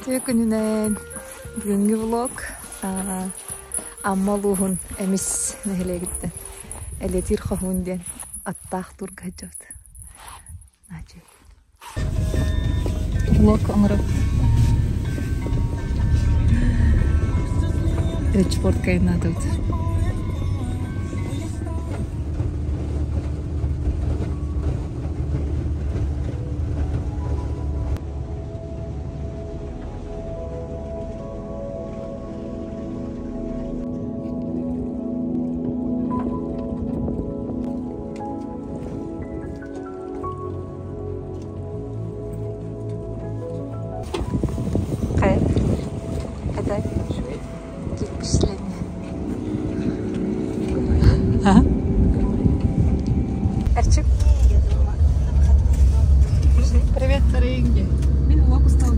Үтүө күнүнэн бүгүҥҥү влог Амма улууһун Эмис нэһилиэгиттэн Элиэтиир Хоһуун диэн аттаах туурга сылдьабыт. Влог оҥоробут. Речпортка айаннаатыбыт. Хайа? Это впечатление. А? Арчик. Привет, дорогие. Мен влог устал.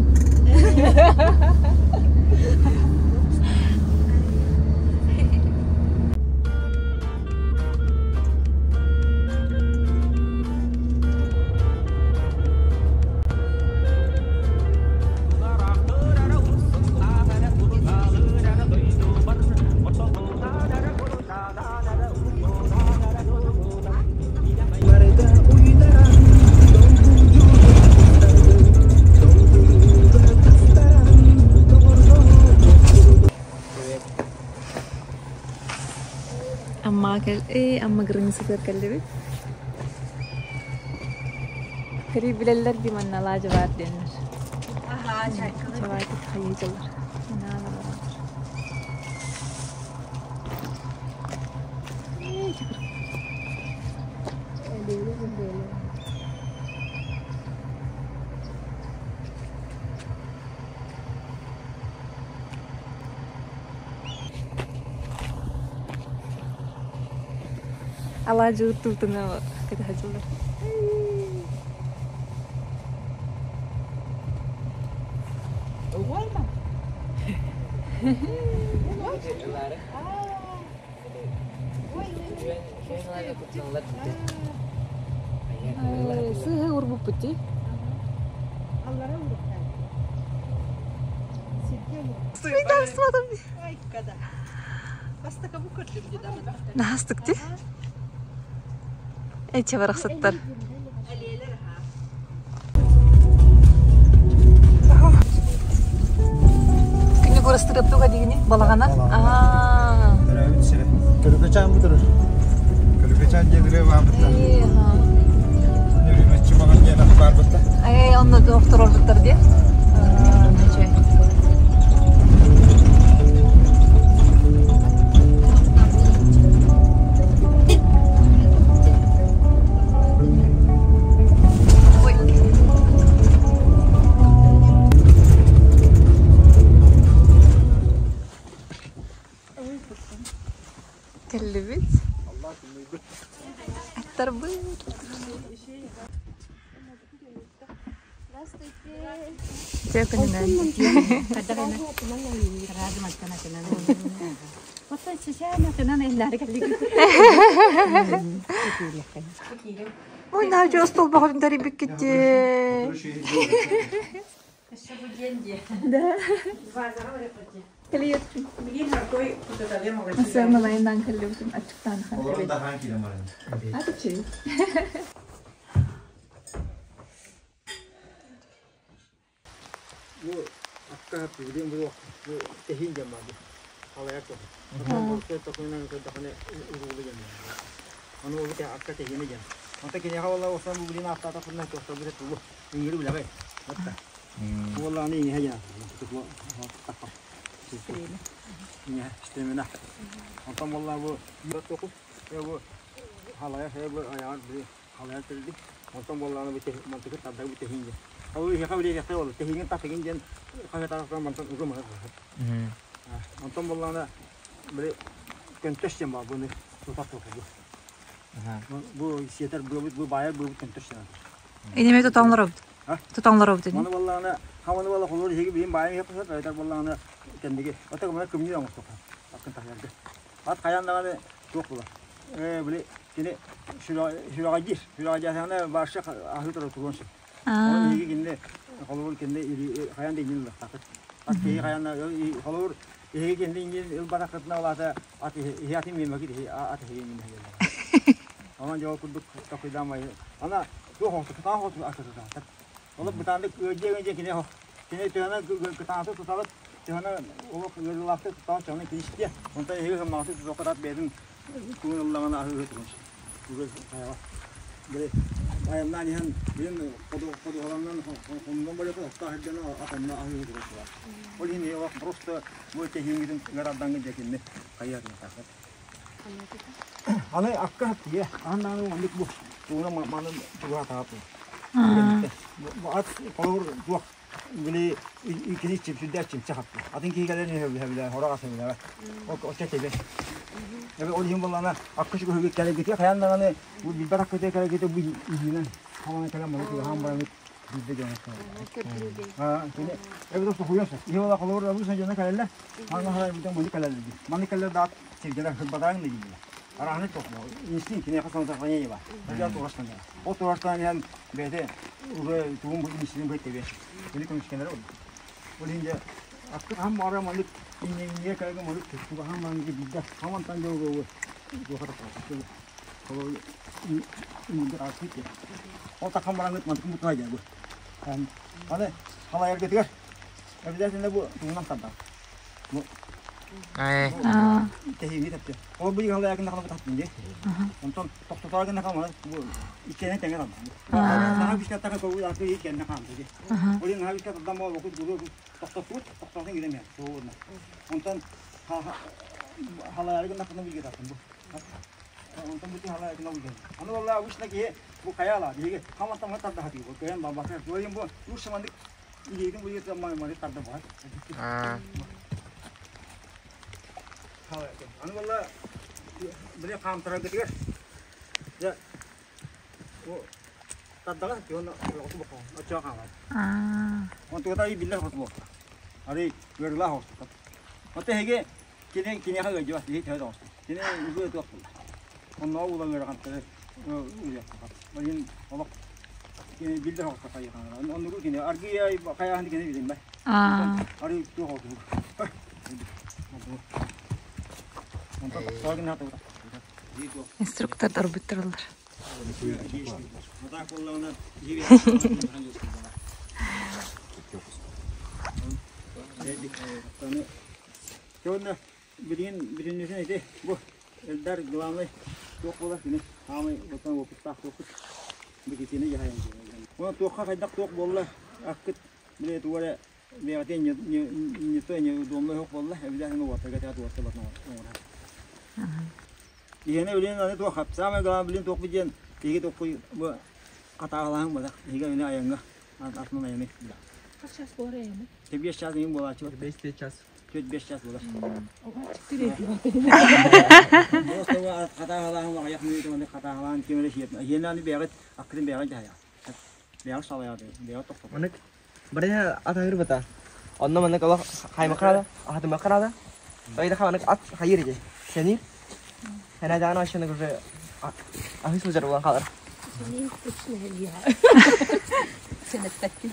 Амма кэл э Амма границатыгар кэллибит. Кэри билэллэр дии манна алаадьы баар диэннэр. Чавайтык хайыытылар. Алаадьы тутуна кэтэһэ Сыыһа урбуппут дии. Наһастык дии. Эче барахсаттар. Күнү көрөстүрөптүга дигини балаҕана. Аа. Төрөөбүт сирэ. Көрүкөчөөн бу турар. Көрүкөчөөн диэн ырыа баабыта. Нүрүмэччи маҕан диэн ах баарбыта. Эй, онно охторорбуттар диye. Кэллибит. Аттарбыт. Үтүө күнүнэн. Ой, Надя, остолбоҕун тэрийбиккит дии. Да. Кэлиэт. Сыаналайынан кэллибитин аччыктаан Олорон дахан киирэн баран. Аччы. Бу акка билим бу бу тэһиин диэн баар бу. Халайар туох. Онтон токунан көрдөхүнэ уруулу диэн баар. Ону ол акка тэһиинэ диэн. Онтон киниэхэ буолла уосан бу билин ааттаатахпына туохтарбыт тулу ыҥыры билэҕэй. Отта. Буоллаҕына иҥэһэ диэн. Тутлу тахха. Стремена. Онтон буолла бу току бу халая бу аяҕар бу халая төрдү. Онтон буоллаҕына бу мантыкы тардар бу тэһиин диэн. Ол иһиэхэ билиэххэ ол тэһиигин тахыгын диэн хаһыатаахтан мантан угум Онтон буоллаҕына били көнтөс диэн баар буну тутар туоху бу. Бу сиэтэр быабыт бу баайар быабыт көнтөс диэн. Инеме тутаҥлар обут. Тутаҥлар обут ини. Маны буоллаҕына хаманы буолла холур иһиги биин баайан иһиэххэ сөп эбэтэр буоллаҕына кэнниги ата маны кымньыы оҥостуохха аккын таһыйарга. Ат хайаан даҕаны туох була. Ээ били кини сүрэҕэдьиир. Сүрэҕэдьээтэҕинэ баарша аһыы турар туруон сөп. Онон иһиги кинини холобур кинини хайаан да иннин ылыахтааххыт. Ат киһи хайаан да холобур иһиги кинини иннин ылбатаххытына ол аата ат иһи атын миэмэкит иһи ат иһиги иннин иһиги. Онон дьол курдук токуйдаан ана туох оҕото кытаан оҕото акытытаатар. Олох бытааннык ыалдьыа дьэ кини кини төһөнө кытаанатык тутаҕыт төһөнө олох ыарыылаахтык тутаҕыт төһөнө киристиэ. Онтон эһиги сымнаҕастык тутуоххут бэйэтин тугун ыллаҕына аһыы турун. Хайаҕа. Били айаннаан иһэн билин ходуһаланан хомунан барыта оттоох сирдэн атанна аһыы турар. Ол иһин олох просто бу тэһииҥҥитин ыараддаҥҥыт дьэ кинини хайыа тутааххыт. Аны акка тиийэ, аан даҕаны маннык бу тууна манын тугаатаҕа Бу ат холобур туох били иккини чимсүрдээх чимчэ хапты. Атын киһи кэлэн иһэ хороҕ ас эбилэбэ. Оччо тэбэ. Эбэ ол иһин буоллаҕына акка чугаһыгы кэлэгити хайаан даҕаны бу билбэт аккыты кэлэгити бу иһинэн хаҕана кэлэн маны тугаһаан барамыт биирдэ дьоно Кини эбэ тохуйан сөп. Иһи ола холобур абысан дьоно кэлэллэр. Аны харай бүтэн маны кэлэллэр. Маны кэллэр даат сиргэлэр хырбатааҥ да дииллэр. Арааны тохло. Инстинкт киниэхэ самосохранение бар. Дьэ туорастан иһэн. Ол туорастан иһэн бэйэтэ уже тугун бу инстинкт бу тэбиэс. Кини көмүскэнэрэ ол. Ол иһин дьэ аккыт хам баара маннык инньэ кэлгэ маннык тугахан маннык биирдэ хамантан дьэ ол туоха тахсар. Ол инньэ аспыт. Ол тахан бараҥыт мантыкын бутунай дьэ бу. Аны халайаргытыгар обязательно бу тугунан тардар. Тэһиини тэптэ. Ол бу халайагын хала таттын дии. Онтон тохтотоор гына хама бу иккиэнэ тэҥэ там. Наһаа күскэ тахы көбүл аты иккиэнэ хаамты дии. Ол наһаа күскэ тардан буол окут гуру тохтоппут, тохтотун гинэ суолуна. Онтон халайагын хана билге таттын бу. Онтон бу халайагын билге. Аны валла обычно киһи бу хайала биһиги хамастан тарда хатыы. Көйөн бабасы. Бу лучше мандык Илиитин бу ийэтэ мары тарда баар. Аны буолла били хаамтараргытыгар дьэ бу тардаҕа уонна хоту бохоо оччоҕо хаамар. Онтугата ый биллэр хоту буолла. Арый ыарыылаах оҕустук. Оттон эһиги кини киниэхэ ыалдьыбат киһи төһө да оҕустук. Кини үгүө туох буолла. Оннооҕу уула ыарахаттары уйуохха. Ол иһин олох кини биллэр оҕуска хайыханар. Оннугу кини аргыйай хайааһын кини билинмэт. Арый туох оҕусугу. Онтон тохтоо гына Инструктор орбуттараллар. Уонна билигин бүтүннүүтүн ити бу Элдар главный туох буолар кини хаамай оттон опыттаах туохпут бикитини дьаһайан Уонна туохха хайдах туох буолла аккыт били тугу эрэ бэйэҕитин не то не удобно суох буолла обязательно уоттарга тэҕэ туорта батан оҥорор. Иһэни билин аны туох самое главное билин туохпут диэн киһи тохпуй бу хатааһылааһын буолар. Иһигэ ини айаҥҥа атынан айаны. Хас час буолар айаны? 5 час иҥин буолааччы. 5 час. 4-5 час буолар. Просто хатааһылааһын аҕыйах мүнүүтэ маннык хатааһылаан ким эрэ сиэтин. Иһиэнэ аны бэйэҕит аккытын бэйэҕит дьаһайаҕыт. Бэйэҕит салайаҕыт, бэйэҕит тохтотоҕут. Маннык барыһа атаһыр бата. Онно маннык олох хаймакка аһатымакка наада. Ойда маннык ат хайыр ити. Сенир. Хэнэдэҕин ащаннык уже аһыы сылдьар буолан хаалар.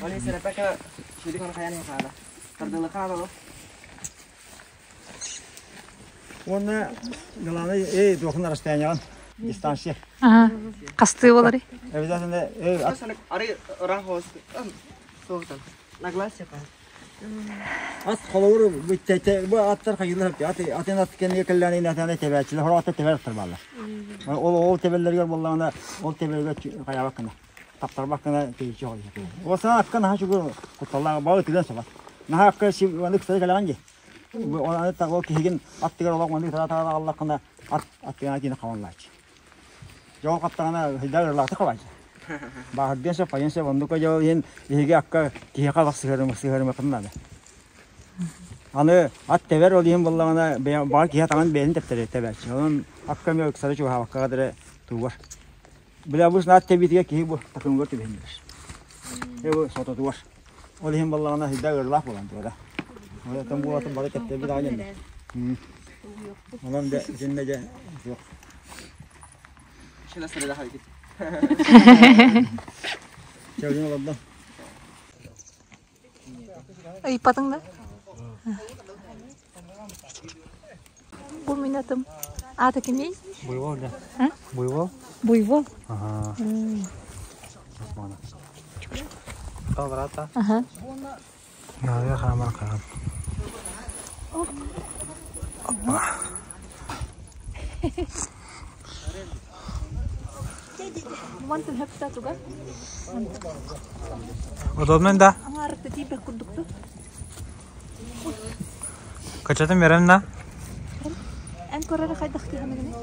Оны сенеппекке шүдүк оны хаян хаала. Тардылы хаала Уонна главное, эй, туохун расстоянияҕын дистанция. Хастыы буоларый? Обязательно эй, Ары ыраах соғытан. Нагласия Ат холобур бу аттар хайыылар ат атын ат кэннигэ кэллээн атаны тэбээччилэр хоро аттар тэбэр аттар бааллар. Ол ол тэбэллэригэр буоллаҕына ол тэбэлэргэ хайаабак гына таптарбак гына тэйиччи хоруйар. Ол саа акка наһаа чугу кутталлаах баҕа ытыган сабат. Наһаа акка аны ыксары кэлэҕин дии. Ол киһигин аттыгар олох маннык тара-тара аҕаллаххына ат аттыгына киинэ хабаллааччы. Дьэ ол хаптаҕына сылдьар ырлаахтык хабааччы. Бааһырдыан сөп, хайыан сөп, оннука дьэ ол иһин биһиги акка киһиэхэ олох сыһыарымыаххытын наада. Аны ат тэбэр ол иһин буоллаҕына баҕар киһи атаҕын бэйэтин тэптэрэр тэбээччи. Онон акка эмиэ ыксары чугаһаабакка эрэ тугар. Били обычно ат тэбиитигэр киһи бу такымыгар түбэһиннэрэр. Э бу сототугар. Ол иһин буоллаҕына сыдьаа ыарыылаах буолан туора. Оттон буолатын бары тэптэрбит аҕай дьоннор. Онон дьэ итиннэ дьэ суох. Шина сырыда халгит. Чэбдин олордон. Ыйпатыҥ да? Бу мин атым. Аата кимий? Буйвол да. Буйвол? Буйвол. Ага. Брата. Ага. Наҕа хаамар хаам. Опа. Мантан хөпта туга? Удобно да? Аңарыкты тиийбэт курдукту. Качатын берем да? Эн көрөрө хайдах тиһэмигини?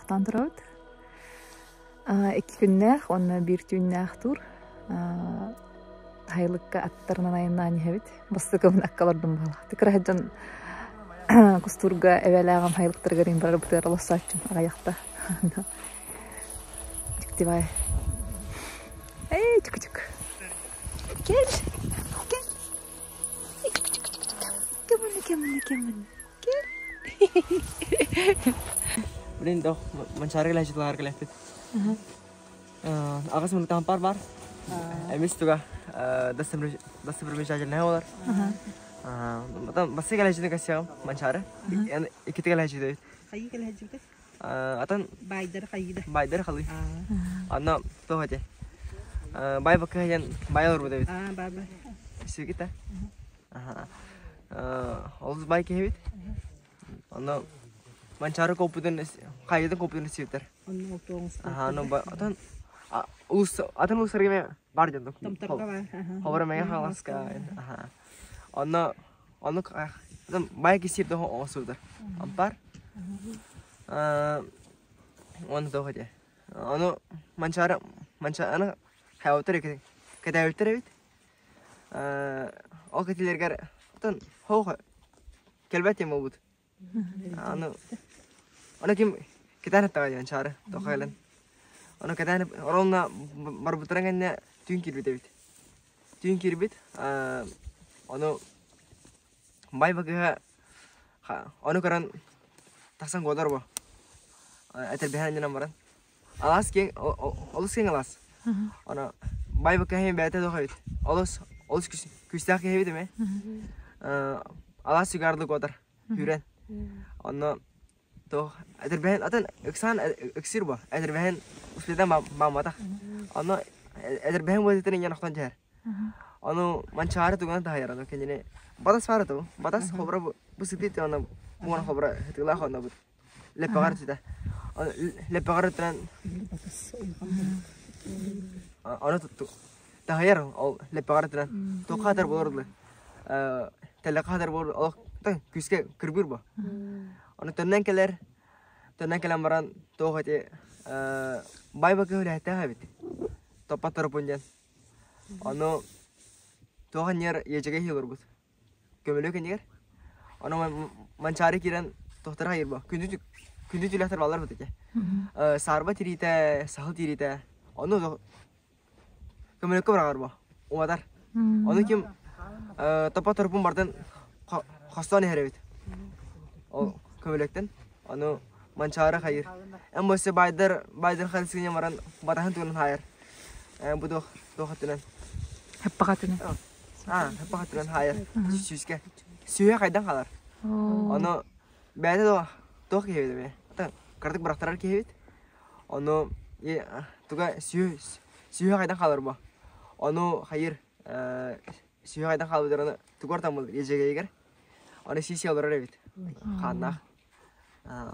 Тохтоон турабыт. Икки күннээх уонна биир түүннээх тур. Хайылыкка аттарынан айаннаан иһэбит. Бастакыбын акка олордум буолла. Тыкыраһа дьон кустуурга эбэлээҕим хайылыктарыгар иһин барарбытыгар олоссооччум аҕыйахта. Дьиктибай. Эй, чук-чук. Кел, кел. Чук-чук-чук-чук. Кэммин, кэммин, кэммин. Кел. Блин, дох, манчары кэлээччи кэлэппит. Аҕыс муннуктаах пар бар. Эмис туга достопримечательная олар. Бассы кэлээччини кассиям манчары. Иккити кэлээччи Хайыы кэлээччибит? Атын Байдары хайыыда. Байдары халый. Анна туох эти? Бай бакка диэн бай олорбут эбит. Аа, бай бай. Сүгүт Олус бай киһибит. Онно Манчаары куоппутун хайытын куоппутун сиэптэр. Аха, ону атын улус атын улуустарга бар дьон. Хоборо мэҥэ Хаҥаласка. Аха. Онно оннук атын бай кисиир да оҥостубутар. Ампар. Уонна туох этэ. Ону Манчаары Манчааны хайабыттар кэтээбиттэр эбит. Ол кэтилэргэр атын хоох кэлбэт диэн буолбут. Аны Аны ким кэтээн эттэҕэ диэн чаары тоха кэлэн. Аны кэтээн оронна барбыттарын кэннэ түүн киирбит эбит. Түүн киирбит ону бай бакыһа ону көрөн тахсан куотар бу. Этэрбэһэн анньынан баран. Алаас киэҥ олус киэҥ алаас. Ону бай бакыһа бэйэтэ туох эбит. Олус олус күүстээх киһи эбит эмэ. Алаас сүгардык куотар. Күүрэн. Онно туох этэрбэһин атын ыксаан ыксыыр бо. Этэрбэһин успетан баамматах. Онно этэрбэһин буолтын инньэн охтон түһэр. Ону манчаары тугунан таһыйар ону кинини батас баара ту. Батас хобура бу сытыы онно буона хобура хытыылаах онно бут. Лэппэҕэр түтэ. Лэппэҕэр өттүнэн ону таһыйар ол лэппэҕэр өттүнэн туохха хатар буолар дылы тэллэххэ хатар буолар олох күүскэ кырбыыр бо ону төннөн кэлэр төннөн кэлэн баран туох ити бай бакы үлэһиттээх эбит топпот торупун диэн ону туох анньар иэдьэгэй иһи олорбут көмөлүөк иннигэр ону манчаары киирэн тохтор хайыр бо күндү күндү түлэхтэр баллар бут ити саарба тириитэ саһыл тириитэ ону көмөлөккө быраҕар бо уматар ону ким топпо торпун бартын хостоон иһэр эбит ол көмөлөктөн ону манчаары хайыр эн боссе байдар байдар харысыыня баран батаһын тугунан хаайар бу туох туох өттүнэн Хаппаҕатынан. Аа, хаппаҕатынан хаайар сүүскэ. Сүүһэ хайдан хаалар. Ону бэйэтэ туох туох киһи эбит эмиэ. Кыратык бырахтарар киһи эбит. Ону туга сүүһэ хайдан хаалар бо. Ону хайыр сүүһэ хайдан хаалбытыгар ону тугар таммыл иэдьэгэйигэр. Ону сии-сии олорор эбит. Хааннаах.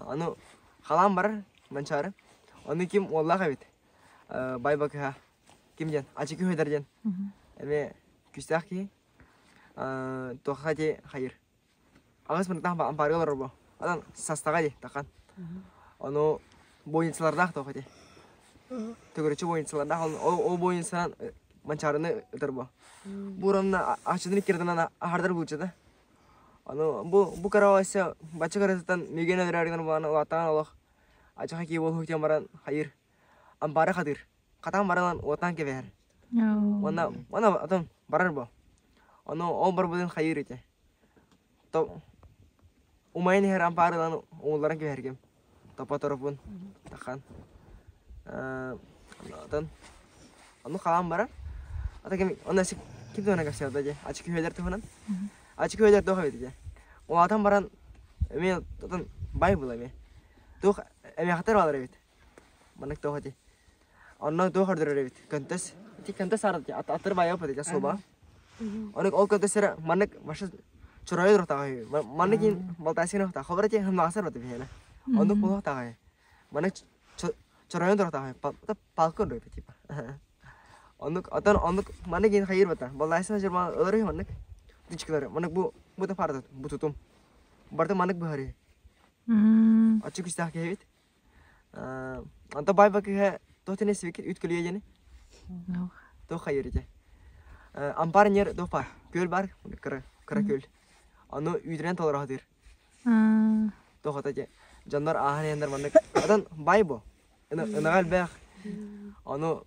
Ону халаан барар манчаары. Ону ким уоллаах эбит. Бай бакыһа ким диэн Ачыкы Хөдөр диэн эмиэ күүстээх киһи туохха ити хайыр аҕыс мынтах ампаарга олорор бо анан састаҕа дии тахан ону бойницалардаах туох ити төгүрүччү бойницалардаах ол бойницанан манчаарыны ытар бо бурамна аччытын иккирдынан аһардар булчута ону бу бу кыра өссө бачча кыратыттан миигин өлөрөөр гынан буолан улааттаҕын олох ачаха кии буолуох диэн баран хайыр ампаары хатыыр хатаан баран уотаан кэбиһэр уонна уонна атын барар бо ону ол барбытын хайыыр ити то умайан иһэр ампаары ылан умулларан кэбиһэргим топоторопун тахан атын ону халаан барар ата ким онно ким туһунан кэпсээтэ дии ачык үһүөлэр туһунан ачык үһүөлэр туох эбит дии улаатан баран эмиэ атын бай була эмиэ туох эмиэхтэр баалар эбит Маннык туох эти? Онно туох көрдөрөр эбит? Көнтөс. Ити көнтөс аар аттары баайа эти суоба. Ону ол көнтөс эрэ маннык башы чоройо туртаҕай. Маннык ин балтаасыгын охта. Хобар эти хымнаҕасар бата биһиэнэ. Оннук буолуохтааҕай. Маннык чоройон туртаҕай. Палка ордук типа. Оннук отон оннук маннык ин хайыр бата. Балтаасыгын жырма ылыры маннык. Тычкалары. Маннык бу бу да паарда бу тутум. Барда маннык быһары. Аччык күстээх киһи эбит. Онто бай бакыһа туох тene сибикит үт көлүйэ диэни? Туох хайыр ити? Ампар ньэр туох бар? Күөл бар, кыра кыра күөл. Ону үүтүнэн толоро сатыыр. Туох ата дьэ дьоннор ааһан иһэннэр маннык отон бай бу. Ынаҕа элбэх. Ону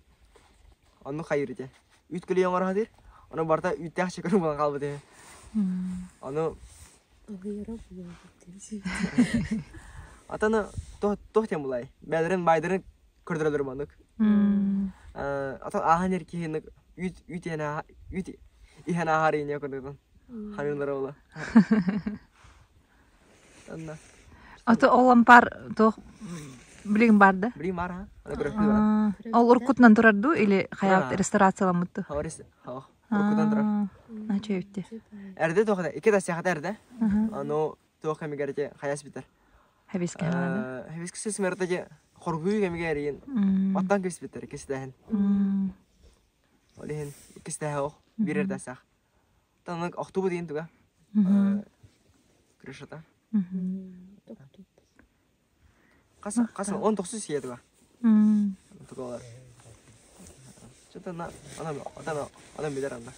ону хайыр ити. Үүт көлүйэ оҥоро сатыыр. Ону барыта үүттээх чөкөр буолан хаалбыт үһү. Ону Атаны туох диэн булай? Бэйэлэрин баайдарын көрдөрөлөр маннык. Атын ааһан эр киһини үүт үүт иһэн үүт иһэн ааһар иниэ курдугун ханыылара була. Анна. Аты ол ампар туох билигин бар да? Билигин бар ha. Аны көрөктүү бар. Ол уруккутунан турар дуу или хайаат ресторацияламмыт дуу? Уруккутан турар. Начо өттө. Эрдэ туох икки да сиэхата эрдэ. Аны Туох кэмигэр ити хайас битэр. Хэбискэ хаана. Хэбискэ сымырта же хоргуй кэмигэр иин. Оттон киспиттэр иккистэһин. Ол иһин иккистэһэ ох биир эрдэсэх. Таннык охтубу диин туга. Крышата. Хас хас 19 сие туга. Тугалар. Что-то на она она она билер анда.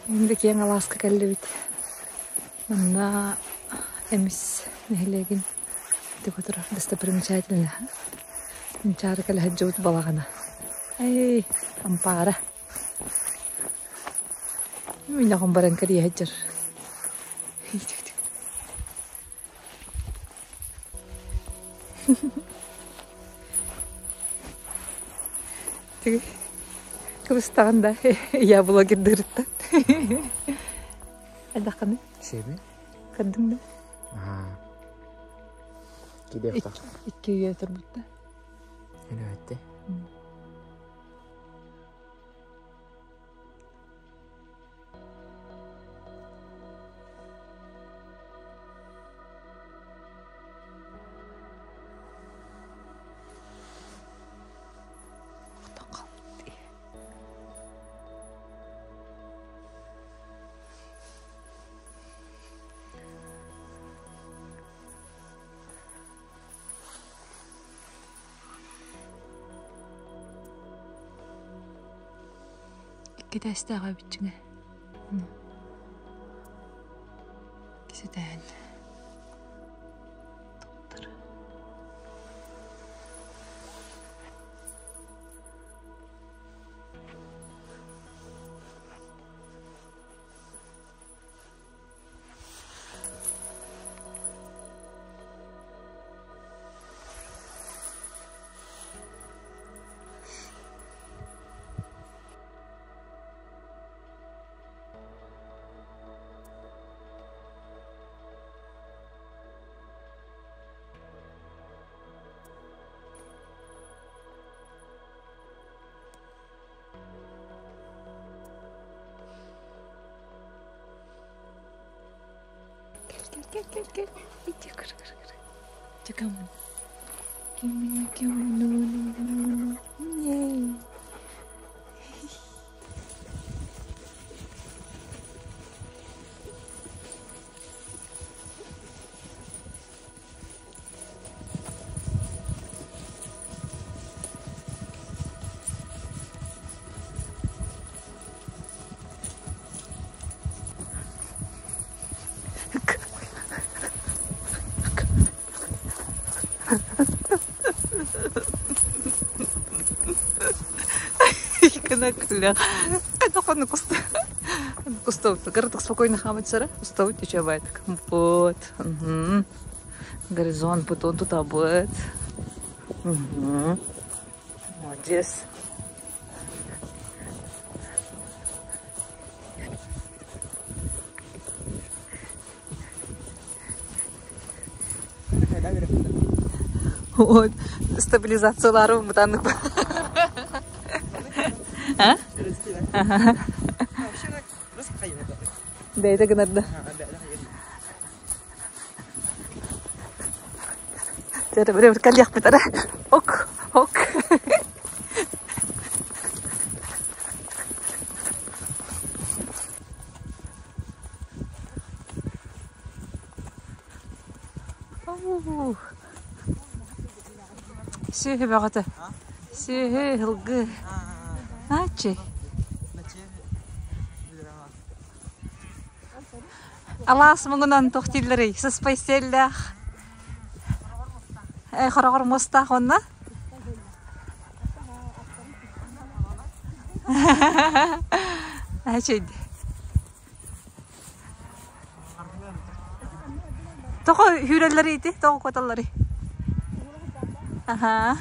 Инде киэҥ алааска кэллибит. Манна эмис нэһилиэгин ити турар достопримечательно. Мунчаары кэлэ сылдьыбыт балаҕана. Эй, ампаара. Минэҕин баран кэрийэ сылдьар. Кыбыстаҕын да я блогердыырыттан. Айдахханы? Сиэби. Көрдүҥ да? Аа. Кидэхтах. Икки үйэ турбутта. Элээтте. Охтон хаалбыт Икки этээстээх эбит дьиҥэ. Киситээн. Туттар. Кэл, кэл, кэл, кэл, кэл. Иди, кыр, кыр, кыр. Чакамын. Киммин, киммин, ну, ну, ну, Кырытык спокойно хамытсара, уставут үчөбайтык. Вот. Горизонт бутон тутабыт. Молодец. Вот стабилизациялары бытаннык. А? Бэйдэ гынарда. Кэлиэхпит эрэ. Ок, ок. Сүөһү бөҕөтө. Сүөһү, һылгы. Ааччы. Алаас муҥунан туох дииллэрий? Сыспай сиэллээх. Э, хороҕор муостаах уонна? Ааччыйды. Тоҕо үүрэллэрий ити? Тоҕо куоталларый? Аһаа.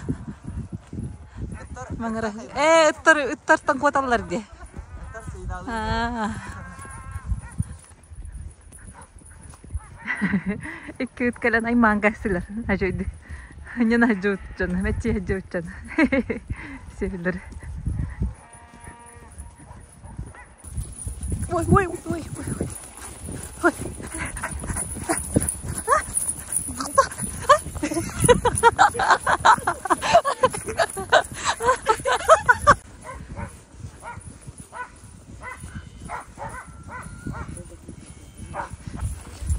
Маҥыра. Ээ, ыттар, ыттартан куоталлар дии. Аа. Икки ыт кэлэн аймаан кэстилэр. Ажойду. Ньын ажуутчан, мэччи ажуутчан. Сиһилэр. Ой, ой, ой, ой, ой. Ой.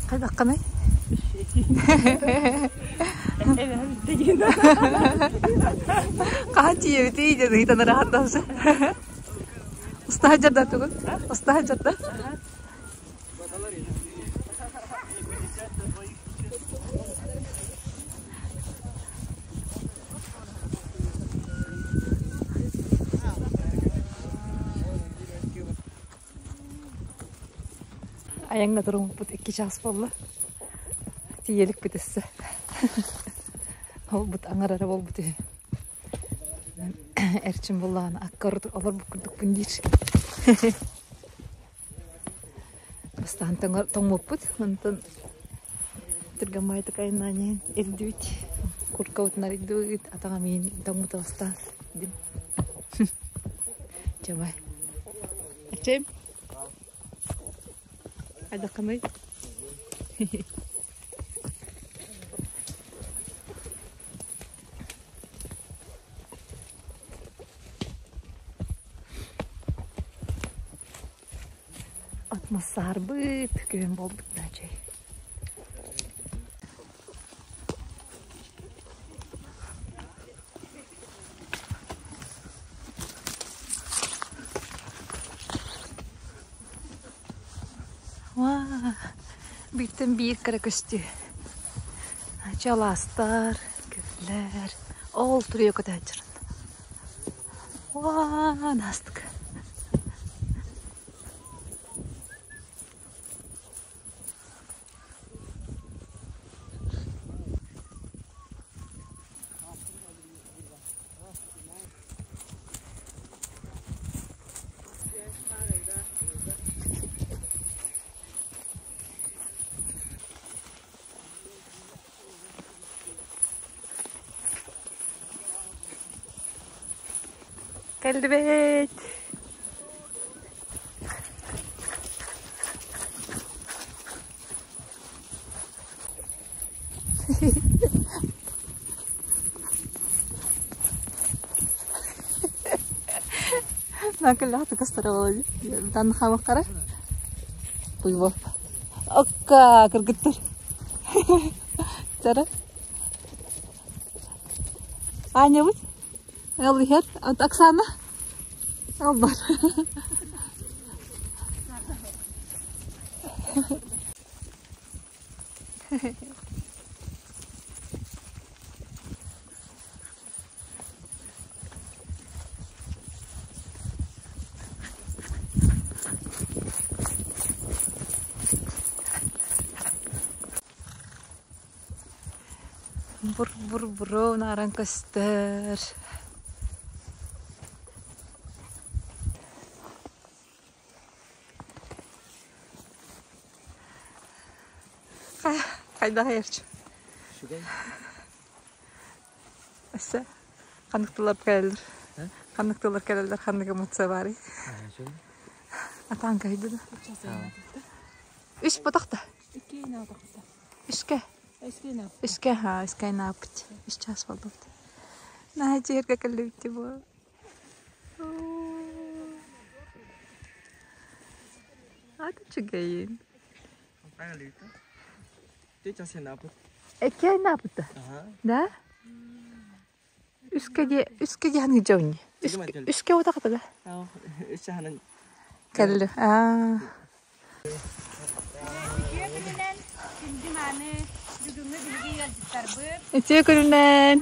Хайдаххыный? Хаһан тиийэбитий диэн ыйытан ыраахтаабыта. Устаһа дьарда тугун? Устаһа дьарда? Айаҥҥа туруммуппут икки чаас буолла. Тиийэликпит өссө. Ол бут аҥар эрэ буолбут үһү. Эрчим буллаҕына акка олорбут курдукпун диир. Бастаан тоҥмуппут, онтон түргэн маайтык айаннаан иһэн ирдибит. Курткабытын арыйдыбыт, атаҕам иин тоҥмута бастаан дим. Чабай. Эрчим. Хайдаххыный? Атмосфербыт күһүн буолбут наачай. Уа, бииртэн биир кэрэ көстүү. Чалаастар, күллэр, ол туруйа көтөөччүрүн. Уа, наастык. Кэллибит! Накыллаах кастарабала дан хамаххара Куйбо. Окка кыргыттар. Тара. Аня бут. Эл иһэр. Оксана. Албар. Бур-бур-бур унааран көстөр. Хайдах айарчы? Өссө ханнык тыллар кэлэллэр? Ханнык тыллар кэлэллэр, ханнык эмоция баарый? Атаан кэһэйдэ да? Үс ботахта. Үскэ. Үскэ, haa, үскэ айнааппыт. Үс чаас буолбут. Наһаа дьиэргэ кэллибит бу. Аты үчүгэйин. Икки айнааппыт да? Үскэ диэ, үскэ диэн ыдьа унни. Үскэ утахата да? Кэлли. Аа. Үтүө күнүнэн.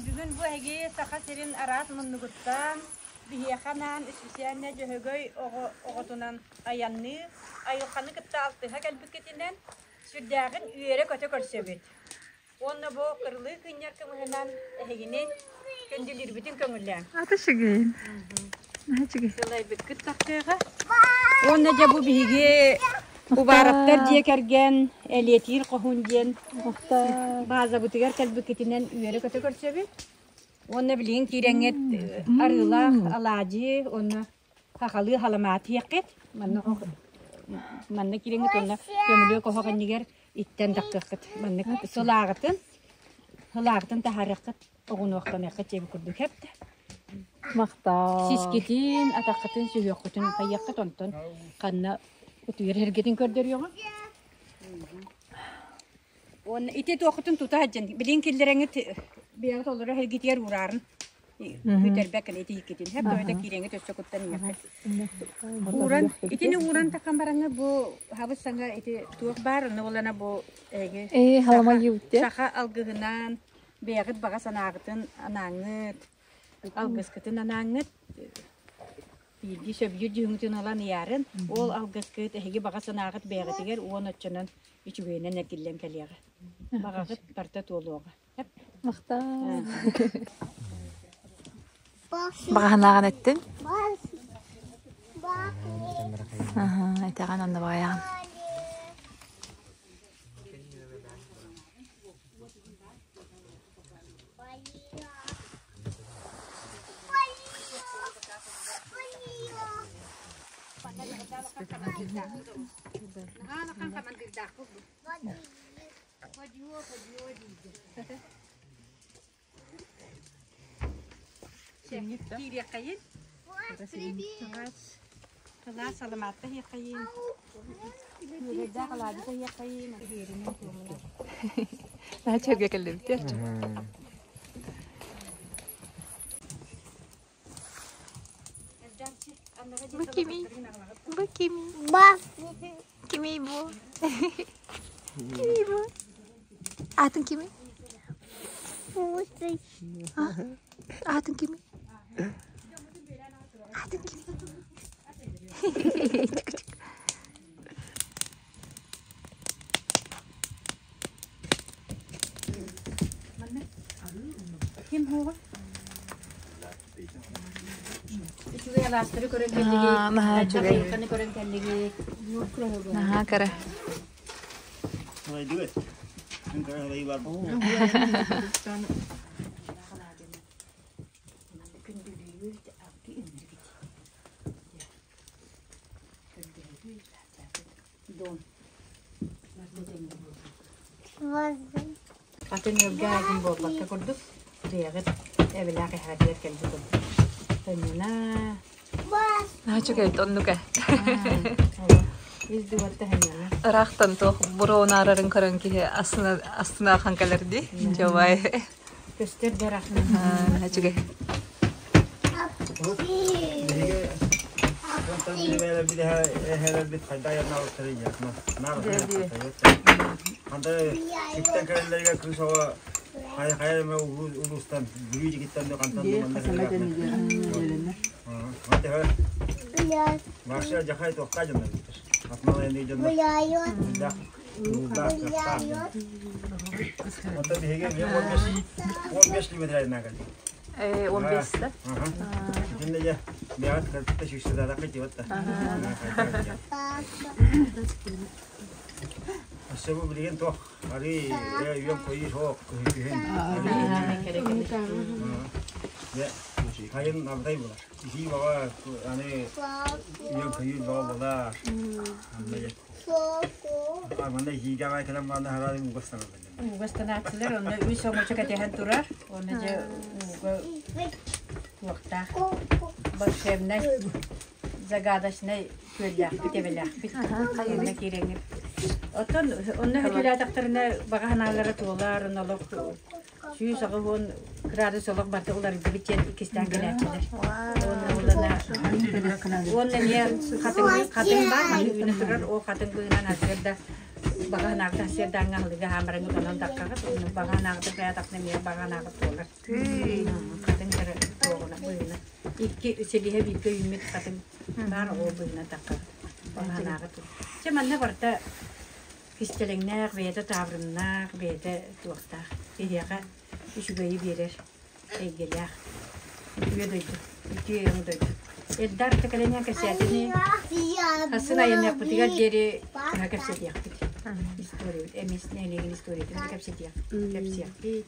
Бүгүн бу эһиги Саха сирин араас муннугуттан биһиэхэ анаан исписээлинэй Дьөһөгөй оҕотунан айанныы, айылҕаны кытта алтыһа кэлбиккитинэн сүрдээҕин үөрэ-көтө көрсөбүт. Уонна бу кырылыы кынньар кымыһынан эһигини күндүлүүрбүтүн көҥүллээҥ. Ата үчүгэйин. Наһаа үчүгэй. Сылайбыккыт тахсыаҕа. Уонна дьэ бу биһиги Убараптар дьиэ кэргэн Элиэтиир хоһуун диэн баазабытыгар кэлбиккитинэн үөрэ-көтө көрсөбүт. Уонна билигин киирэҥҥит арыылаах алаадьы уонна хахалыы халамаат иһиэххит. Манна манна киирэҥҥит уонна көмүлүөк оһох иннигэр иттэн тахсыаххыт. Маннык сылааҕытын сылааҕытын таһаарыаххыт, оҕунуохтаныаххыт диэбит курдук эптэ. Махтал. Сискитин, атаххытын, сүһүөххүтүн хайыаххыт онтон ханна утуйар эргитин көрдөрүөҕүҥ. Уонна ити туоххутун тута сылдьан, билигин киллэрэҥҥит бэйэҕит олорор эргитигэр уураарын бүтэрбэккин ити иккитин хэп тоҕо киирэҥҥит өссө куттан иҥэххит. Ууран итини ууран такан бараҥҥа бу хабыс саҥа ити туох баар онно буолана бу эги Ээ, халамайыыбыт саха алгыһынан бэйэҕит баҕа санааҕытын анааҥҥыт алгыскытын анааҥҥыт биирдии сөбүлүүр дьүһүҥҥүтүн ылан ыйаарын ол алгыскыт эһиги баҕа санааҕыт бэйэҕитигэр уон оччонон үчүгэйинэн эргиллэн кэлиэҕэ баҕаҕыт барыта туолуоҕа. Махтал. Баҕаһынааҕын эттин? Аха, этэҕин онно баҕайаҕын. Киириэххэйин. Кылаас саламаатта иһиэххэйин. Үөрэйдээх алаадьыта иһиэххэйин. Наһаа чэргэ кэллибит Бу кимий? Бу кимий? Кимий бу? Кимий бу? Аатын кимий? Аатын кимий? Аатын кимий? Чик-чик. Ким хуоҕа? Үчүгэй алаастары көрөн кэллигит. Наһаа үчүгэй. Хайыканы көрөн кэллигит. Наһаа кэрэ. Атын ыалга аатын буолбакка курдук, бэйэҕит эбэлээх эһэҕитигэр кэлбит курдук. Төннүнэ. Наһаа үчүгэй оннук ээ. Ис дууһатта ханньана. Ыраахтан туох буруонаарарын көрөн киһи астына астына кэлэр дии. Дьобай. Көстөр да ыраахтан. Наһаа үчүгэй. 15 да? Итиннэ дьэ бэйэҕит кыргыттар сүүстэдаатахха итибэт да. Өссө бу билигин туох арыы үөн көйүү суох күһүн. Дьэ сайын абытай буолар. Итии баҕа аны үөн көйүү баҕа буолар. Онно дьэ. Манна итиигэ аҕай кэлэн баран аһараар ууга ыстаналлар. Ууга ыстанааччылар онно үс оҥочо кэтэһэн турар. Онно дьэ ууга туохтаах волшебнай загадочнай күөллээхпит, эбэлээхпит. Онно киирэҥҥит. Оттон онно хөтөлөөтөхтөрүнэ баҕа санаалара туолар, онно олох 180 градус олох барыта уларыйдыбыт диэн иккистээн кэлээччилэр. Уонна улана уонна эмиэ хатыҥ хатыҥ баар, маны үүнэ турар, ол хатыҥ быыһынан аргыар да баҕа санааҕыт сиэрдээҥҥэ аһылыгы аһаан баран онон даххаҕыт, онно баҕа санааҕыт бэйэтахна эмиэ баҕа санааҕыт туолар. Хатыҥ кыра туоҕуна быыһынан. Икки силиһэ бииргэ үүммүт хатыҥ баар ол быыһынан таххаҕыт. Баҕа санааҕыт. Чэ манна барыта кистэлэҥнээх, бэйэтэ таабырыннаах, бэйэтэ туохтаах. Киһиэхэ үчүгэйи биэрэр эйгэлээх. Үтүө дойду, үтүө өҥ дойду. Элдар кэлэн кэпсээтини хасын айаныахпытыгар диэри быһа кэпсэтиэхпит. Историябыт, эмис нэһилиэгин историятын да кэпсэтиэх, кэпсиэхпит.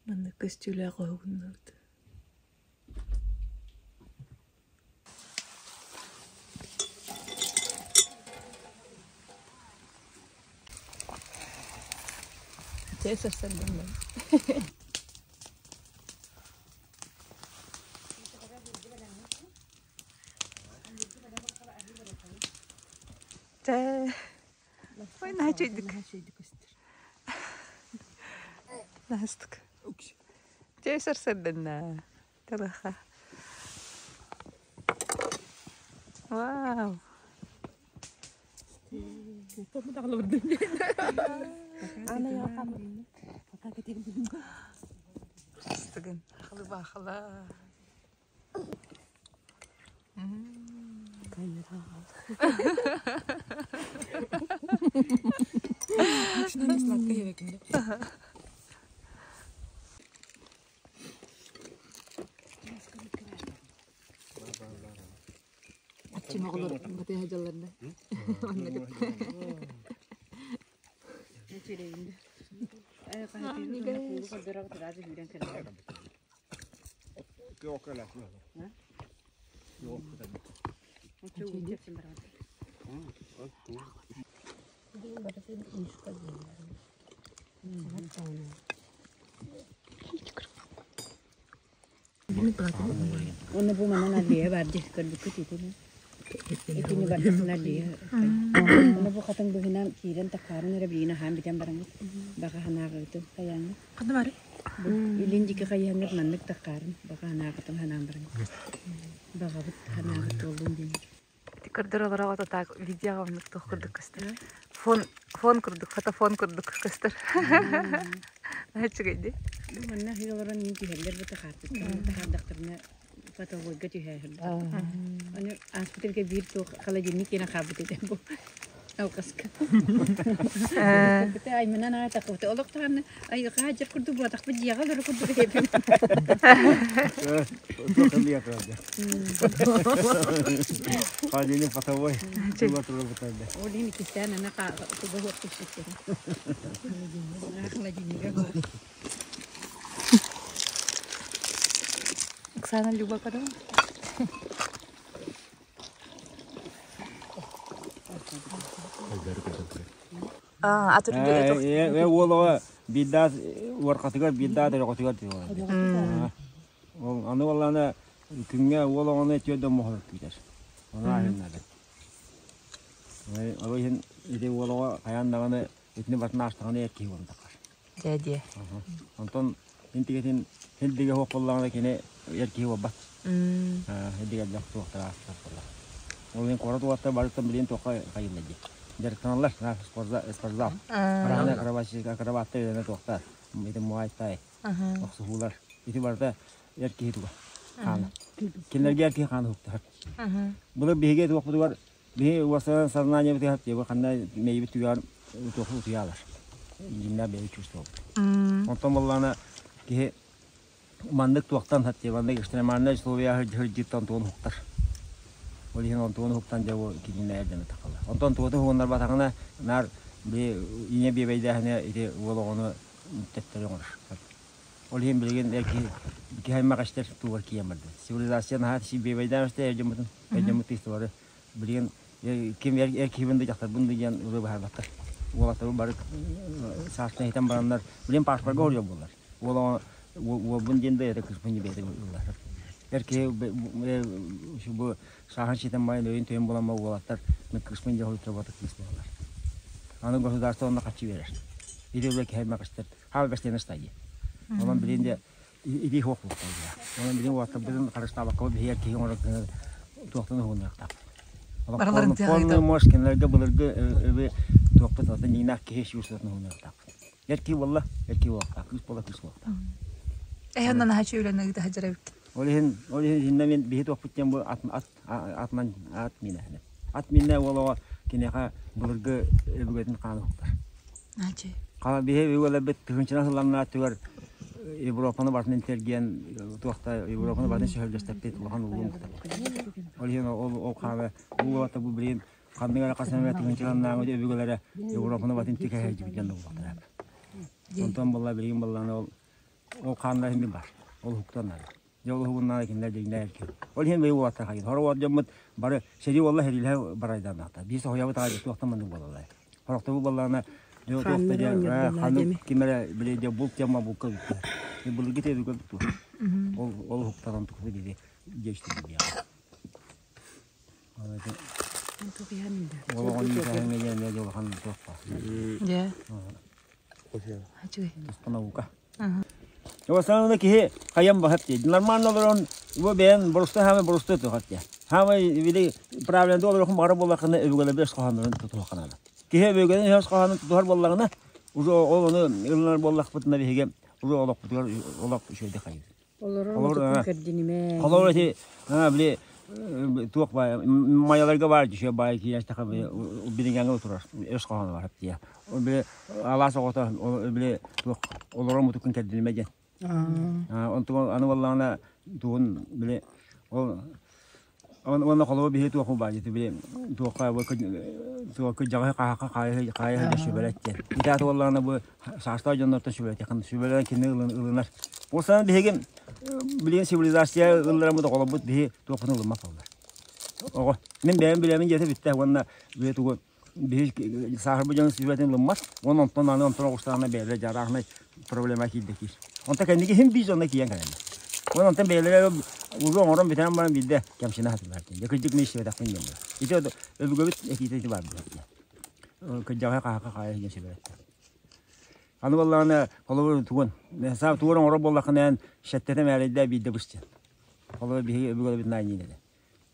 Маннык көстүүлээх оһугуннубут. Чэ, сарсардан Чэ, ой, наһаа үчүгэйдик. Наһастык. Чэ, сарсарданна. Талаха. Вау. Астыгын халы-баахала. Аччым оҕолор батыһа дьалларда. Онно Уонна бу манан аллея баар дии көрбүккүт итини. Итини барытын аллея. Уонна бу хатыҥ быһынан киирэн таккаарын эрэ билигин аһаан бүтэн бараҥҥыт. Баҕа санааҕытын хайааҥҥыт. Ханна бары? Бу илин диэки хайыһаҥҥыт маннык таккаарын баҕа санааҕытын санаан бараҥҥыт. Баҕабыт санааҕыт туоллун диэн. Көрдөр олороо так видеоҕа оннук туох курдук көстөр. Фон, фон курдук, фотофон курдук көстөр. Үчүгэй дии. Бу манна аһыы олорон мин түһэллэр бу тахаартыттан тахаардахтарына фотовойга түһээһэр. Аны ааспытырга биир туох холодильник киэнэ хаалбыт этэ бу алҕаска. Айманан аҕай таххыбыт. Олох даҕаны айылҕа дьэр курдук буотахпыт дьиэҕэ олорор курдук этим. Холодильник фотовой. Ол иһин иккистээн аны туга суох түспүттэрэ. Холодильнига Оксана Люба подала? А, Э уолуга биирдаат уоркатыгар биирдаат өрөҕөтүгэр Ол аны уоллаана күҥҥэ уол оҕону түөрт омоһор күүтэр. Ону аһыннары. Ол иһин ити уол оҕо хайаан даҕаны итини батын аастаҕына эр киһи буолан таххар. Дьэ диэ. Онтон интигэтин хилдигэ суох буоллаҕына кини эр киһи буолбат. Хилдигэ элбэх туохтара аастар буолла. Ол иһин куорат уолаттар барыттан билигин туохха хайылла дии. Дьарыктаналлар спортзал. Акробаттар үөрэнэ туохтар. Ити муай-тай охсуһуулар. Ити барыта эр киһи туга хаана. Кинилэргэ эр киһи хаана уһуктар. Былыр биһиги туохпутугар биһи уосанан сознаниебытыгар бу ханна мэйибит түгэҕэр туоху утуйаалар. Дьиннээх бэйэ чувствовал. Онтон буоллаҕына киһи маннык туохтан хатти маннык экстремальнай условия сылдьыттан тугун уһуктар. Ол иһин онтугун уһуктан дьэ бу кинини эрдэн тахаллар. Онтон тугу уһугуннарбатаҕына наар би ийэ биэбэйдээһинэ ити уол оҕону төттөрү оҥорор. Ол иһин билигин киһи киһи аймах эстэр тугар киирэн барда. Цивилизация наһаа биэбэйдээн эстэ дьоммутун дьоммут тыыстыбары билигин ким эр киһибин да дьахтарбын да диэн ылы баһарбаттар. Уолаттары бары саастан иһитэн бараннар билигин паспорга оруйар буоллар. Уол уолбун диэн да это кыыспын диэн бэйэтэ ыллар. Эр киһи бу сааһын ситэн байан өйүн төйүн булан уолаттар кыыспын диэн хоруйтарбатах кыыс буолаллар. Аны государство онно хаччы биэрэр. Или үлэ киһи аймах истэр. Хаал бэстиэнэ стадия. Онон билин де илии хуох буолуохтаах. Онон билин уолаттарбытын харыстаабакка биһиэр киһи оҥорор туохтан уһунуохтаах. Барыларын Полный мозг кинилэргэ былыргы өбү туохпут атын иинээх киһи сүүс уһунуохтаах. Эр киһи буолла, эр киһи буолуохтаах, кыыс буолла, кыыс буолуохтаах. Эһэн наһаа үлэни ыыта сылдьар эбиккин. Ол иһин, ол иһин иннэ мин биһи туохпут диэн бу ат ат атман ат минэ. Ат минэ уолоҕо киниэхэ былыргы өбүгэтин хааны уһуктар. Наачы. Хала биһи өбүгэлэрбит тыһыынчанан сылларнаатыгар Европаны бартын интеллигент туохта Европаны бартын сөһөллөстөппит улахан улуу муктар. Ол иһин ол ол хааны бу уолаттар бу билигин ханнык эрэ хас эмэ тыһыынчаларнааҕы өбүгэлэрэ Европаны батын тикэһэ дьон буолбаттара. Онтон буолла билигин буоллаҕына ол ол хааннар иһин бар. Ол уһуктан наада. Дьэ ол уһугуннаана кинилэр дьиҥнээх эркин. Ол иһин быйыл уолаттар хайын. Хоро уол дьоммут бары сэрии уолла сэриилэһэ барайдааннаахтар. Биир соһуйабыт аҕай туохтан маннык буолаллар. Хорохтобу буоллаҕына дьэ туохта дьэ ханнык ким эрэ били дьэ булт дьамма булка бүттэ. Былыргы тиэдүгэ бүттү. Ол ол уһуктан туху диэри дьэшти диэҕэ. Осанна киһи хайан бахат дии. Нормально олорон бу бэйэн боруста хаамай боруста тухат дии. Хаамай били правильно олорохун баҕара буоллахына өбүгэлэрбит өс хоһооннорун тутуһахханаана. Киһи өбүгэлэрин өс хоһоонун тутуһар буоллаҕына уже ол ону ылынар буоллахпытына биһиги уже олохпутугар олох үчүгэйдик хайыыр. Олорор мутукун кэрдинимэ. Холобур ити били туох баай майаларга баар дьүшө баай киирээстэхэ билиҥҥэ турар өс хоһооно бар тиэ. Били алаас оҕото били туох олорор мутукун кэрдинимэ диэн. Онтугу аны буоллаҕына тугун били ол Уонна холобур биһи туох баар дии били туохха бу туохка дьаҕай хаһаха хаайа хаайа сылдьар сүбэлэт диэн. Ити буоллаҕына бу саастаах дьоннортон сүбэлэтиэххин сүбэлээн кини ылынар. Ол саҕана биһиги билигин цивилизация ыллараммыт оҕолорбут биһи туохпутун ылыммат буоллар. Оҕо мин бэйэм билэбин диэтэ бүттэ уонна били тугу биһи сааһырбыт дьон сүбэтин ылыммат уонна онтон аны онтон оҕустаҕына бэйэлэрэ дьарааһынай проблема киирдэ киир. Онтон кэнники иһин биир дьонно киирэн кэлэллэр. Уонна онтон бэйэлэрэ уже оҥорон бүтэрэн баран биирдэ кэмсинэ сатыыллар. Дьэ кырдьык мин истибэтэхпин диэн буолар. Ити өбүгэбит этиитэ ити баар буолар. Кырдьаҕай хаһака хаайа диэн сүбэлэттэр. Аны буоллаҕына холобур тугун саам тугун оҥорор буоллаххына эн сэттэтэ мээрэйдээ биирдэ быстыан. Холобур биһиги өбүгэлэрбит наанньыын этэ.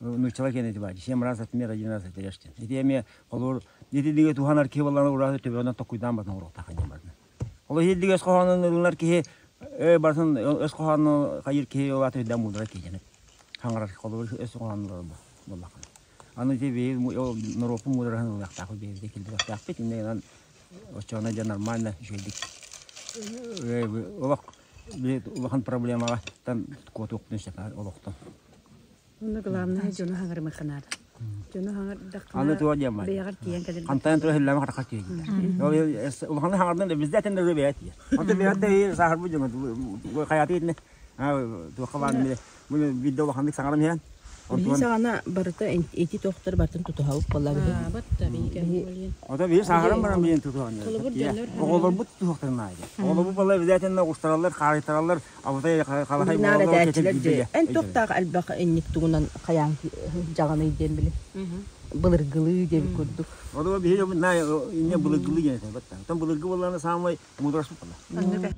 Нууччалар киэнэ ити баар. Семь раз отмер, один раз отрежь диэн. Ити эмиэ холобур итидигэ туһанар киһи буоллаҕына урааты төбөҕүнэн токкуйдаан барытын оҥоруохтаах диэн барытын. Ол иһирдигэ өс хоһоонун ылынар киһи барытын өс хоһоонун хайыыр киһи ол аата өйдөөн муударай киһи диэн. Хаҥарар холобур өс хоһоонун буоллаххына. Аны ити биһиги ол норуоппун муудараһын ылыахтаахпыт биһиги киллэриэхтээхпит. Инньэ гынан оччоҕуна дьэ нормально үчүгэйдик олох улахан проблемаҕа куотуохпутун сөп олохтон. Онно главное дьону хаҥырымыхха наада. Дьону хаҥырдаххына Аны туох диэн баар. бэйэҕэр тиийэн кэлэр. Хантан тура хиллэме харахха тиийдилэр. Ол улаханы хаҥырдан bizde этен да бэйэ тиийэр. Онто бэйэ да сааһырбыт дьоно хайаты итинэ туохха баар биирдэ улаханнык саҥаран иһэн Биһи саҕана барыта эти тохтор бартын тутуһабыт буолла биһи. Ото биһи сааһыран баран биһин тутуһан. Оҕолорбут тутуһуохтарын наада. Оҕолорбут буолла обязательно устараллар, хаарыйтараллар, абытай халахай буолаллар. Эн тохтаах элбэх инник тугунан хайаан дьаҕаный диэн били. Былыргылыы диэн курдук. Ото биһи на инне былыргылыы диэн этэ батта. Оттон былыргы буоллаҕына саамай мудрашпыт буолла.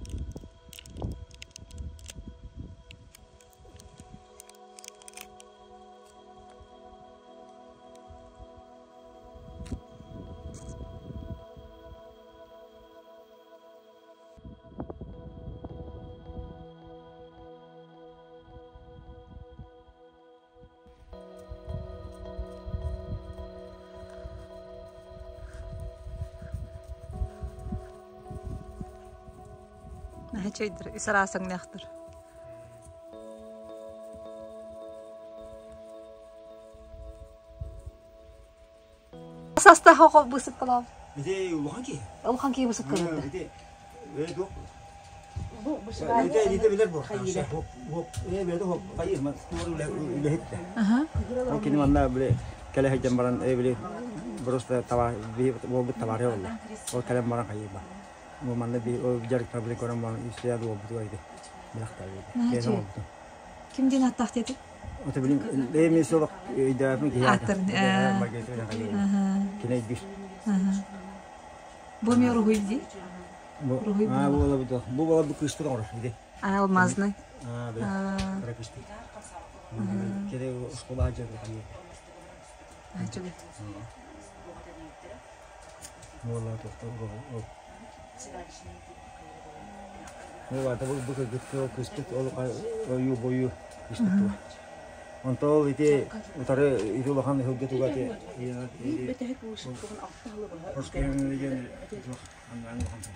Наһаа үс араасаҥнаахтар. Састаах оҕо быысыпкалаах. Ити улахан киһи. Улахан киһи быысыпкалаах. Ити туох Ити билэр бу. Хоп, хоп, хайыр, үлэһит. Ол кини манна били кэлэ сылдьан баран, били просто товар, буолбут товары олла. Ол кэлэн баран хайыр ба. Бу манна би ол дьарыктар били көрөн баран үстээн буолбут ити. Билэхтэр. Ким диэн аттаах диэти? Ото билин эми солох өйдөөхпүн киһи. Аттар. Киней бир. Бу ми уруһуй дии? Бу буола бу буола бу кыыспыт оҥорор ити. Алмазный. Аа, били. Кыра кыыспыт. Кere оскуола дьарык хайы. Ачугай. Буола тоқтор ол. Бу бата бу бу кыргытты кыыспыт ол ою бою кыыспыт туга. Онто ол ити утары ити улахан ыһылгы туга ти. Бэтэһик уусуктугун алта хылы баһа.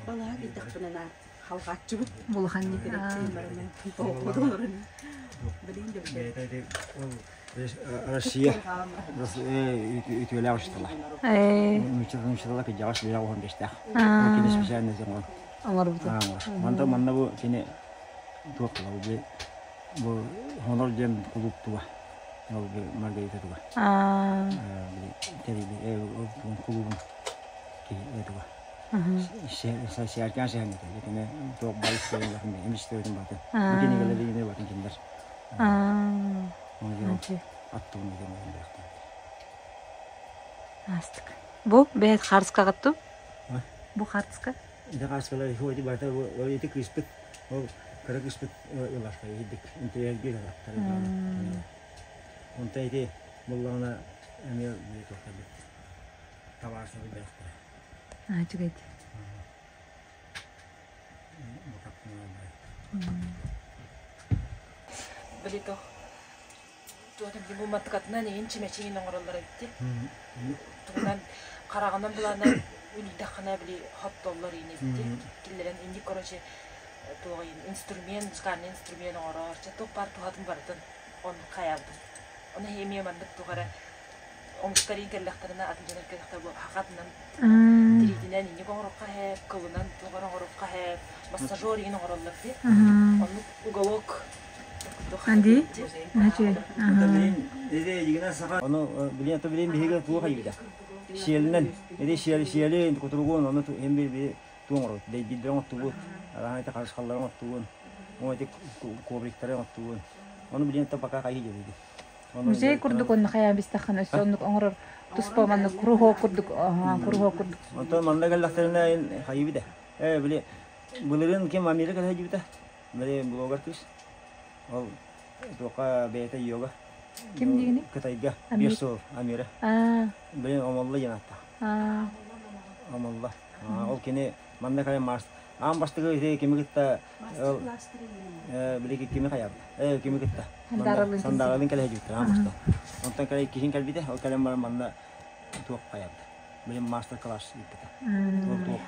Балаһа кийтахпына халҕааччыбыт. Булахан Россия үтүөлээх учуутала. Нууччалар кыдьаҕас үөрэх уһун бэстээх. Кини специально оҥор. Оҥорбута. Манта манна бу кини туох була бу бу Хонор диэн кулууп туга. Ол Маргарита туга. Тэрили ол кулуубун киһи туга. Сэркэн сэһэннэтэ. Итини туох байыс эмистебитин батын. Бу кинигэлэри ини батын кинилэр. Аттуун деген Астык. Бу бэйэт хаарыскаҕытту? Бу хаарыска? Ити хаарыскалар ити барыта ити кыыспыт ол кыра кыыспыт ылар идик интэриэһиргиир ылар. Онтон ити буллаҕына эмиэ туохтарбыт табаарыстарбыт бэлэхтэрэ. Аа, үчүгэй. Билито туотун бу маттыкатынан иһин чимэчиин оҥороллор эбитти. Тугунан хараҕынан булаанан үлүйдэххинэ били хоттоллор иин эбитти. Киллэрэн инник короче туоҕайын инструмент, музыкальный инструмент оҥорор. Чэ туох баар туһатын барытын он хайаабытым. Оны эмиэ маннык туох эрэ омуктар иин кэллэхтэринэ атын дьонор кэллэхтэр бу хахатынан тириитинэн инник оҥорохха хэп, кылынан туох эрэ оҥорохха хэп, массажер иин оҥороллор дии. Оннук уголок Анди? Ачы. Ону билин то билин биһиги туох айыыда. Сиэлинэн, эди сиэли сиэли кутуругун ону эм би туоҥору, дейдиддер оттугут, араһан ити харысхалларын оттугун, ону ити ковриктары оттугун. Ону билин то пока хайы дебиди. Музей курдук онно хайаан бистаххана өссө оннук оҥорор туспа маннык куруһуок курдук, куруһуок курдук. Онтон манна кэллэхтэринэ хайыбыда. Э били былырын ким Америка хайыбыта. Били блогер кыыс. Ол туохха бэйэтэ йога. Ким дигини? Кытайга 5 сыл Амира. Билин Омолла диэн ааттаах. Омолла. Ол кини манна кэлэн маас аан бастакы ити кими кытта били кими хайаабыта. Кими кытта. Сандаралын кэлэ сылдьыбыттар аан бастаан. Онтон кэлэ иккиһин кэлбитэ. Ол кэлэн баран манна туох хайаабыта. Билин мастер-класс ыыппыта. Ол туох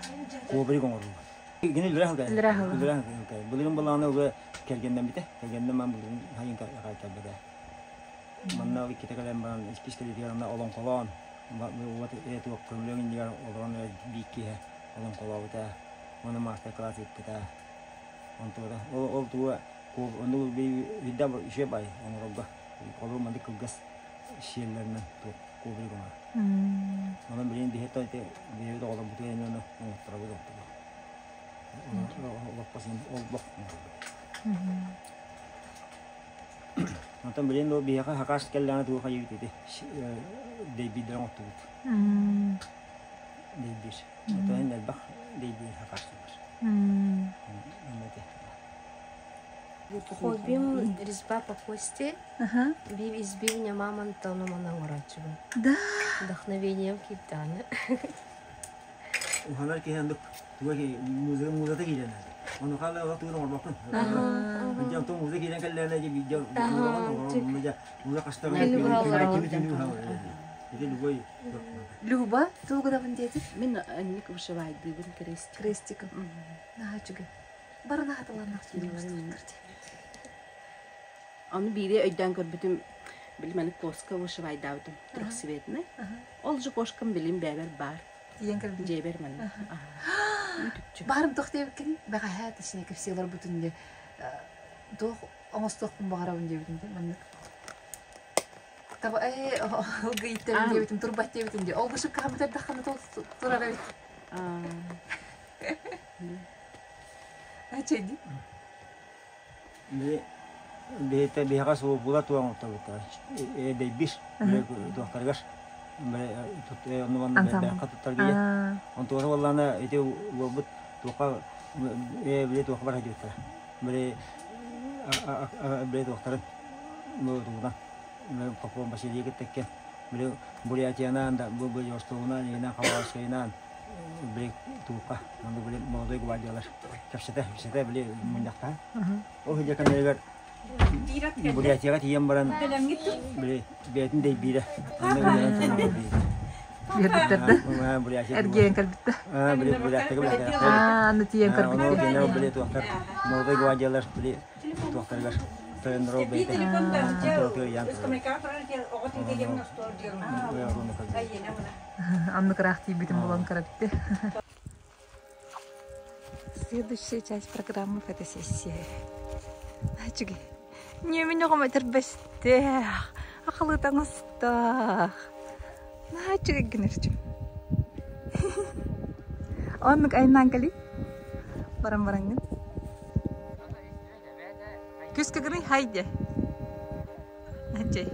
коврик оҥорууга. Кини үлэрэ сылдьар. Үлэрэ сылдьар. Былырын былааны ылы кэргэннэммитэ. Кэргэннэмэн былырын хайын кэлбитэ. Манна иккитэ кэлэн баран иккис кэлиитигэр онно олоҥхолоон туох көмүлүөк иннигэр олорон биир киһи олоҥхолообута. Уонна мастер-класс ыыппыта. Онтуота ол туга онну вида үчүгэй бай оҥорорго. Олор маннык кылгас сиэллэринэн туох коврик оҥорор. Онон билигин биһи бэйэбит оҕолорбутугар эмиэ ону оҥотторобут оттуга. Олоххо син олбох оҥорбут. Онтон билигин ол биһиэхэ хакас кэллэҕинэ тугу хайыыбыт ити дэйбиирдэрин оҥоттубут. Дэйбиир. Оттон иһин элбэх дэйбиир хакастылар. Хоббим резьба по кости. Из бивня мамонта ономана оҥорооччубун. Да. Вдохновением киирдэҕинэ. Уханар киһи андык туга музыка музыка киирэн Ону хаала тугун оҥорбоккун. Видео ту музыка киирэн кэллээнэ видео музыка хастар Ити любой Люба, тугу гынабын диэтик? Мин анник вышивайдыыбын крестик. Крестиком. Наһаа үчүгэй. Бары наһатыланнах дии. Ону биири өйдөөн көрбүтүм, били маны куоска вышивайдаабытым трехцветный. Ол же кошкам билим бэбэр баар. Тиийэн кэлбит. Дьиэбэр манна. Үтүкчү. Баарым туох диэбиккин бэҕэһээ точнее кэпсии олорбутун диye туох оҥостуохпун баҕарабын диэбитим дии маннык таба ээ ылгы ииттэбин диэбитим турбат диэбитим дии ол бышыкка бүтэрдэххинэ турар эбит Ачайди. Бэйэтэ биһиэхэ суолбула туоҥ оттолуттара. Дэйбис туохтарыгар онно туттаргыйа. Онтуоса буоллаана ити уолбут туохха били туохха бар диэбиттэрэ. Били били туохтарын тугунан Попов Василий кытта били Бурятиянан да бу Владивостогунан игинэн Хабаровскайынан били туукка онно били молодой гвардиялар кэпсэтэ кэпсэтэ били мунньахтаһа ол сылдьар кэмнэригэр Бурятияҕа тиийэн баран били бэйэтин дэйбиирэ Биэрбиттэр да? Эргийэн кэлбиттэ. Били Буряттага Аны тиийэн көрбүттэр. Били туохтар молодой гвардиялар били туохтарыгар тойонноро бэйэтэ Аннык ыраах тиийбитим булан көрөбүттэ. Следующая часть программы фотосессия. Ачыгы. Не мен оҕом этэрбэстээх, ахалы таҥастаах. Наачыгы гынырчым. Оннук айнаан кали. Баран бараҥҥын. Күскэ гыный хайде. Ачай.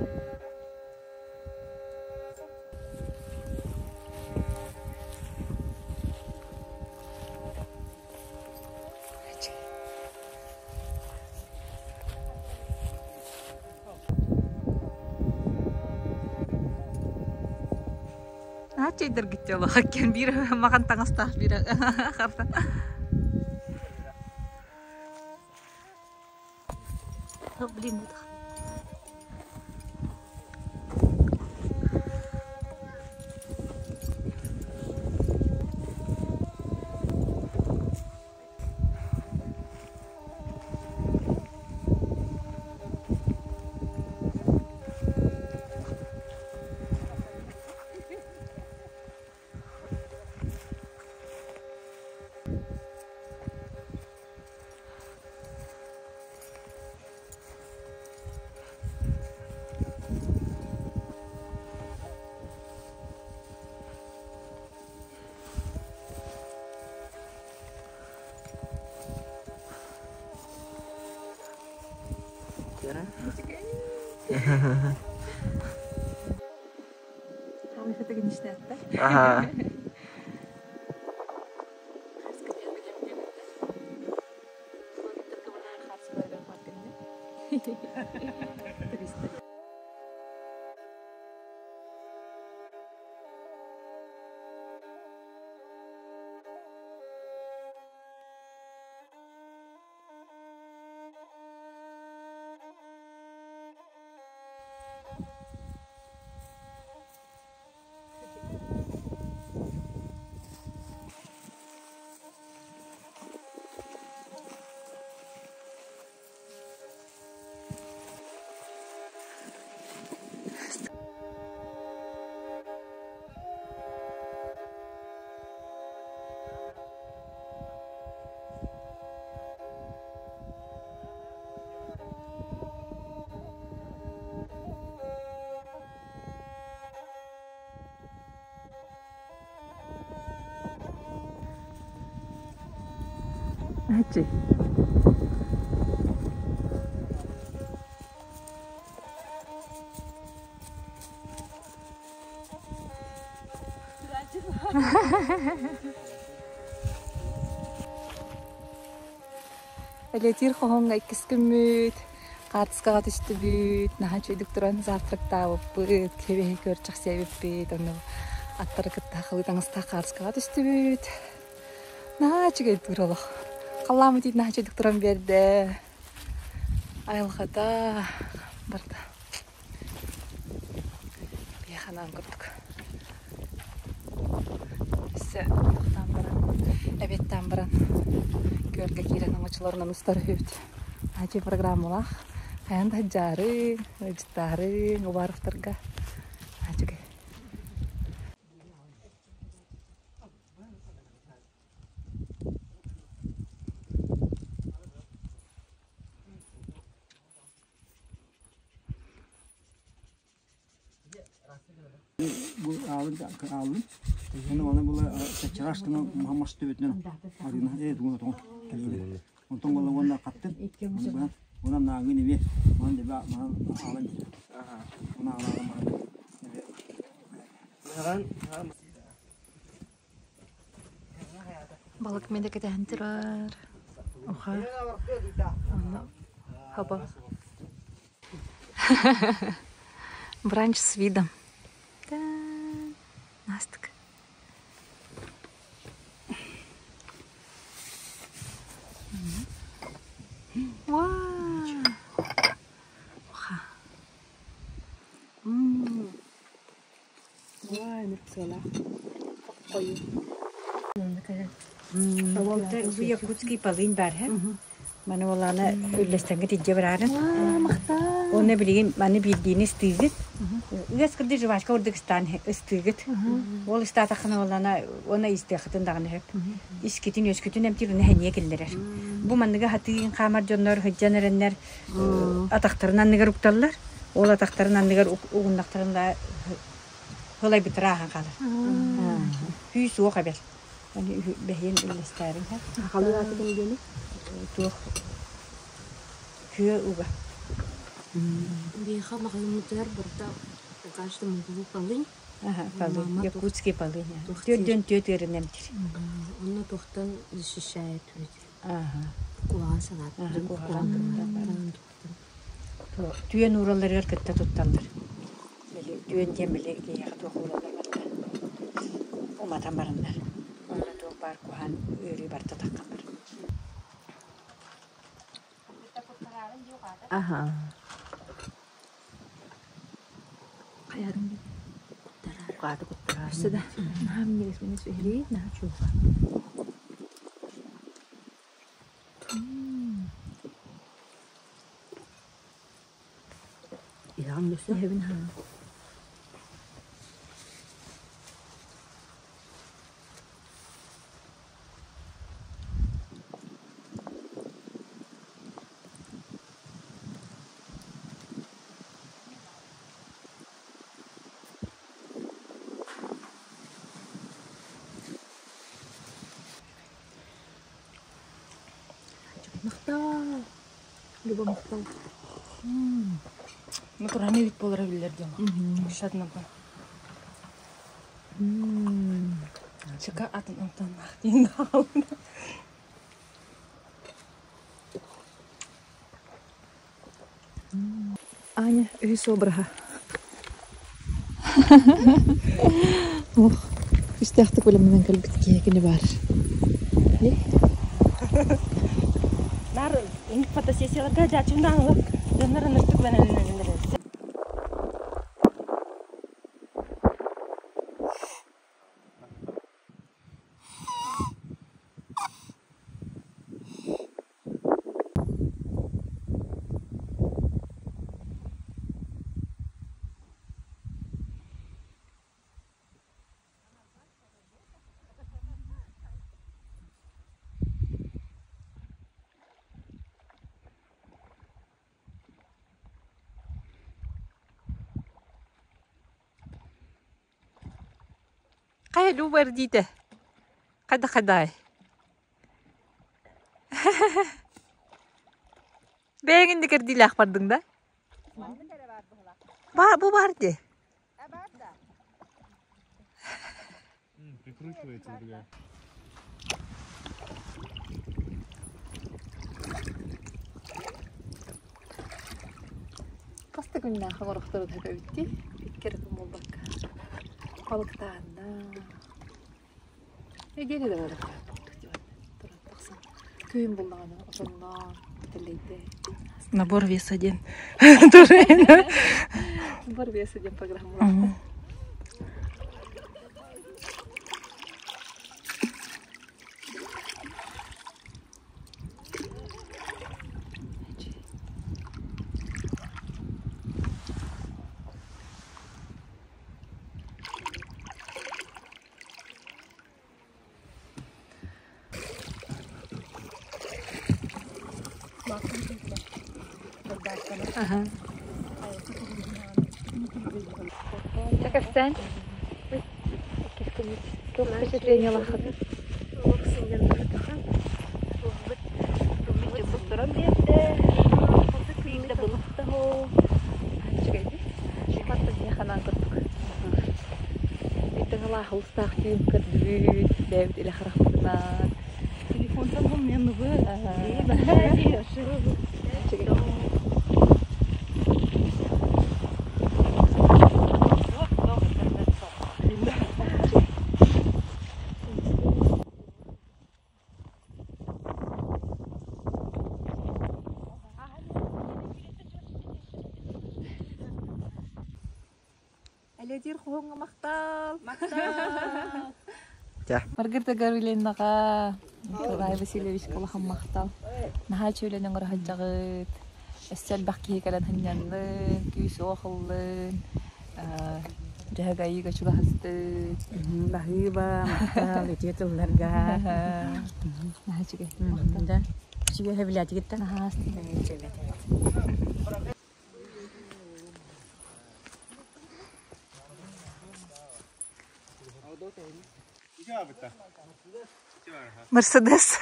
Ачайдаргыт олох биир махан таҥастаах биир харта. Блин, Ага. Ачи. Элэтиир хоһоҥҥо иккис күммүт, хаартыскаҕа түстүбүт, наһаа үчүгэйдик туран завтрактаабыппыт, кэбиһи көрчөх сиэбиппит, онно аттары кытта халы таҥастаах хаартыскаҕа түстүбүт. Наһаа үчүгэй тур олох. Халлааммыт иит наһаа үчүгэйдик туран биэрдэ. Айылҕата барда. Биһиэхэ анаан курдук. Өссө тохтоон баран. Эбиэттаан баран күөлгэ киирэн оҥочолорунан устар үһүбүт. Ачи программалаах. Хайан да дьаарыҥ, ыалдьыттаарыҥ, Уваровтарга. Ачыгы. Бу аалын аалын. Оны оны була чачараш гына мас төбөтүнэн арыына э тугун отоҥ кэлбит. Онтон була уонна хаттын. Онон наагын эми манан деба манан аалан Она аалан манан Балык мин да кэтэһэн турар. Уха. Онно хаба. Бранч с видом. Настык. Вау! Уха. Бу якутский полынь бар һэ. Маны олаана үллэстэнгэ тиджэ барарын. Оны билигин маны биирдиини ыстыыгыт. Ыас кырды жвачка курдук ыстаан ыстыыгыт. Ол ыстаатаххына олаана оны истиэххитин даҕаны сөп. Искитин өскүтүн эмтиир уна хэниэ киллэрэр. Бу манныга хатыын хаамар дьоннор сылдьан эрэннэр атахтарын анныгар укталлар. Ол атахтарын анныгар угуннахтарын да Ылайбыттара ааһан хаалар. Күүс уох эбэр. Бэһиэн үллэстээриҥ. Сахалыы ааты ким диэни? Туох күө уга. Биһиэхэ маҕаһыыммытыгар барыта каждому углу полынь. Ага, полынь. Якутский полынь. Түөрдүөн түөт ыарын эмтир. Онно туохтан защищает ведь. Ага. Куһаҕан санааттан, Куһаҕан Түөн ууралларыгар кытта тутталлар. Били түөн диэн били киһиэхэ туох уураллар барда уматан бараннар. Онно туох баар куһаан ыарыы барыта таххан бар. Аха. Хайарын Укааты куттараар. Өссө да наһаа минньигэс минньигэс үһүлүү, наһаа чуолка. Иһэҕин өссө? Иһэбин аһаа. Махтал. Люба махтал. Натуральный вид буолара биллэр диэн. Шатнапа. Чыка атын амтаннаах диэн хаалла. Аня үһүс обраһа. Ох, истээхтик бэлэмнэнэн кэлбит киһи кини баар. Нар фотосессияларга дьаачымдаан ылып, дьоннор ыныртык бэнэннэллэр. Хайа Люба эрдиитэ? Хайдах хайдаай? Бэйэҥ инник эрдиилээх бардыҥ да? Баар, бу баар дии. Прикручивается другая. Хас да күннээх оҥорохтору төбөбүттүү икки эрэ күн буолбакка балыктаанна Эдиэни да туран тахсан күһүн буллаҕына отонноон тэллэйдэ Набор веса диэн. Набор веса диэн программалаахтар. Чэ кэпсээн. Иккис күммүт. Туох впечатление ылаххыт? Олох сынньанныбытахан. Туохбут күммүт туран биэрдэ. Биирдэ былыттаһоо. Үчүгэйдик. Хатта дьиэ ханаан курдук. Итиҥалаах улустаах түүн көрдүбүт, бэйэбит илэ харахпытынан. Телефонтан хомуйанныбы. Элиэтиир хоһуҥҥа махтал! Махтал! Маргарита Гаврильевнаҕа, Николай Васильевичка улахан махтал. Наһаа үчүгэй оҥоро сылдьаҕыт. Өссө элбэх киһи кэлэн сынньаннын, күүс-уох ыллын, дьөһөгөйүүгэ чугаһастын. Баһыыба, махтал, үтүө тылларга. Наһаа үчүгэй. Да. Үчүгэй сөбүлээтигит да? Наһаа Мерседес.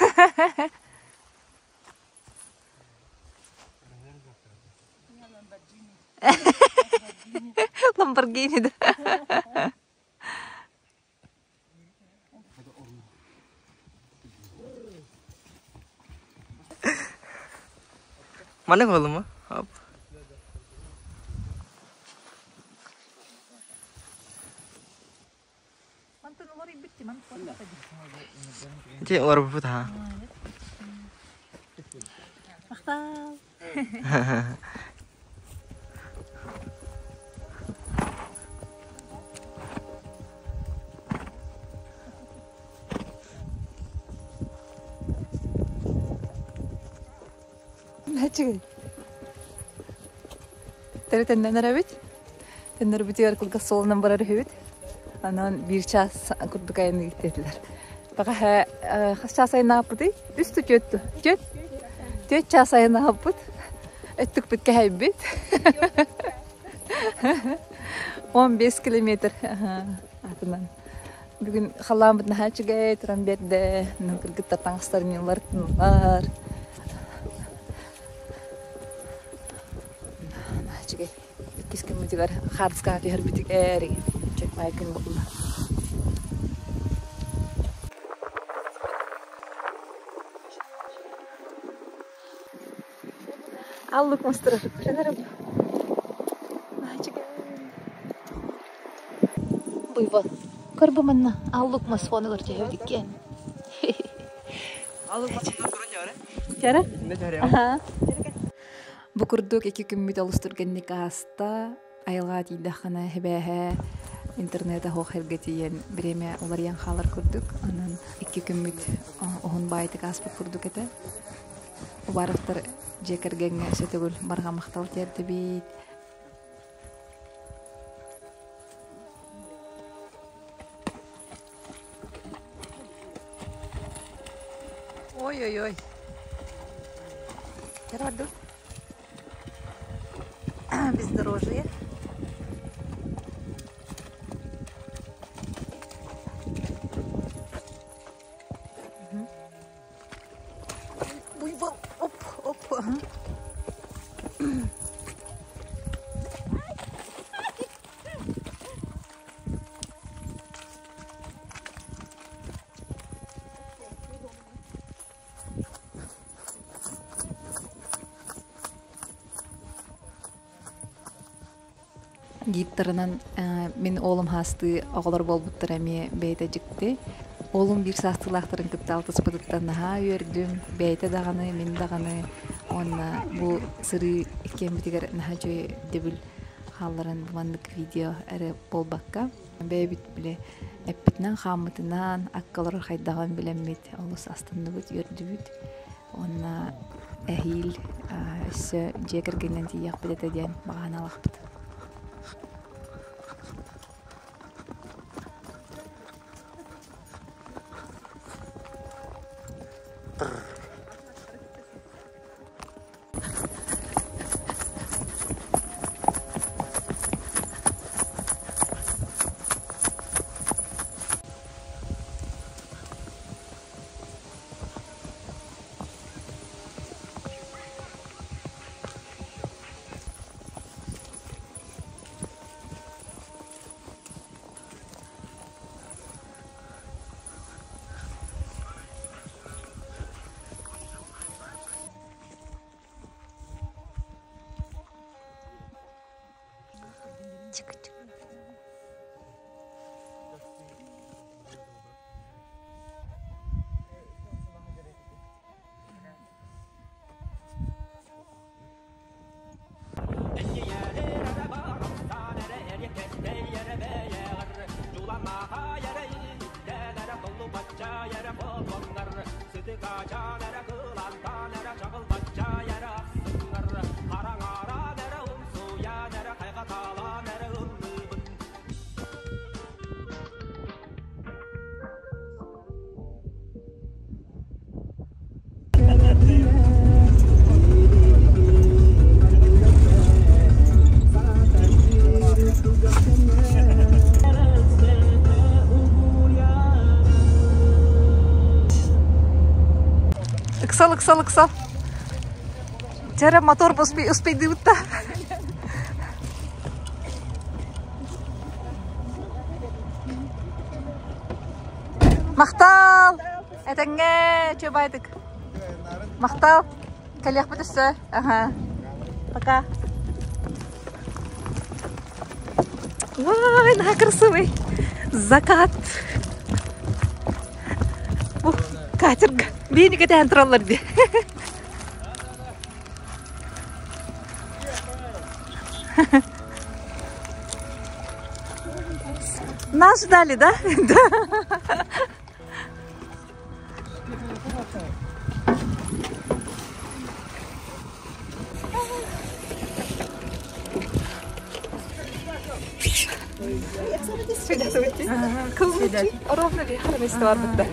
Ламборгини да. Маннык буоллум Хоп. Ити олорбуппут аха. Махтал. Үчүгэй. Төннөн эрэбит. Төннөрбүтүгэр кылгас суолунан барар үһүбүт. Онон биир чаас курдук айанныыр диэтилэр. Баҕаһа хас чаас айаннаабыппытый? Үс да түөрт дуу? Түөрт? Түөрт чаас айаннаабыппыт. Өттүкпүт кэһэйбит. 15 километр атынан. Бүгүн халлаанбыт наһаа үчүгэй, туран биэрдэ. Кыргыттар таҥастарын уларытыннылар. Наһаа үчүгэй. Иккис күммүтүгэр хаартыскаҕа түһэрбитигэр үчүгэй күн буолла. Аллык мастара Буйвол. Көрбө манна аллык мас фонугар түһэбит иккиэн. Кэрэ? Бу курдук икки күммүт олус түргэнник ааста. Айылҕа тиийдэххинэ эбээһэ интернет оһох эргэ тиийэн бириэмэ уларыйан хаалар курдук. Онон икки күммүт уһун баайтык ааспыт курдук этэ. Уваровтар дьиэ кэргэҥҥэ өссө төгүл барҕа махтал тиэрдэбит. Ой-ой-ой. Рады. Бездорожье. Буйвол. Оп, оп. Гидтарынан мин уолум хаастыы оҕолор буолбуттара эмиэ бэйэтэ дьикти. Уолум биир саастыылаахтарын кытта алтыспытыттан наһаа үөрдүм. Бэйэтэ даҕаны, мин даҕаны уонна бу сырыы иккиэммитигэр наһаа үчүгэй өйдөбүл хаалларан бу маннык видео эрэ буолбакка, бэйэбит били эппитинэн-хааммытынан акка олорор хайдаҕын билэммит олус астынныбыт, үөрдүбүт. Уонна эһиил өссө дьиэ кэргэнинэн тиийиэхпит этэ диэн баҕа санаалаахпыт. Ыксал, ыксал, ыксал. Чара мотор успейдыбыт да. Махтал! Этэҥҥэ чөбайдык. Махтал. Кэлиэхпит өссө. Аха. Пока. Ой, наһаа красивый. Закат. Бу катерга. Биини кэтээн тураллар дии. Нас ждали, да? Да. Ровно месте бар бытта.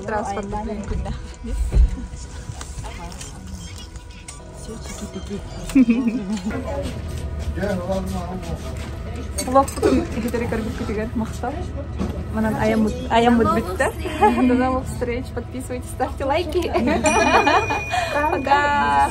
Транспорт күннэ. Блогпутун иһитери көрбүккүтүгэр махтал. Манан аяммыт бүттэ. До новых встреч. Подписывайтесь, ставьте лайки. Пока.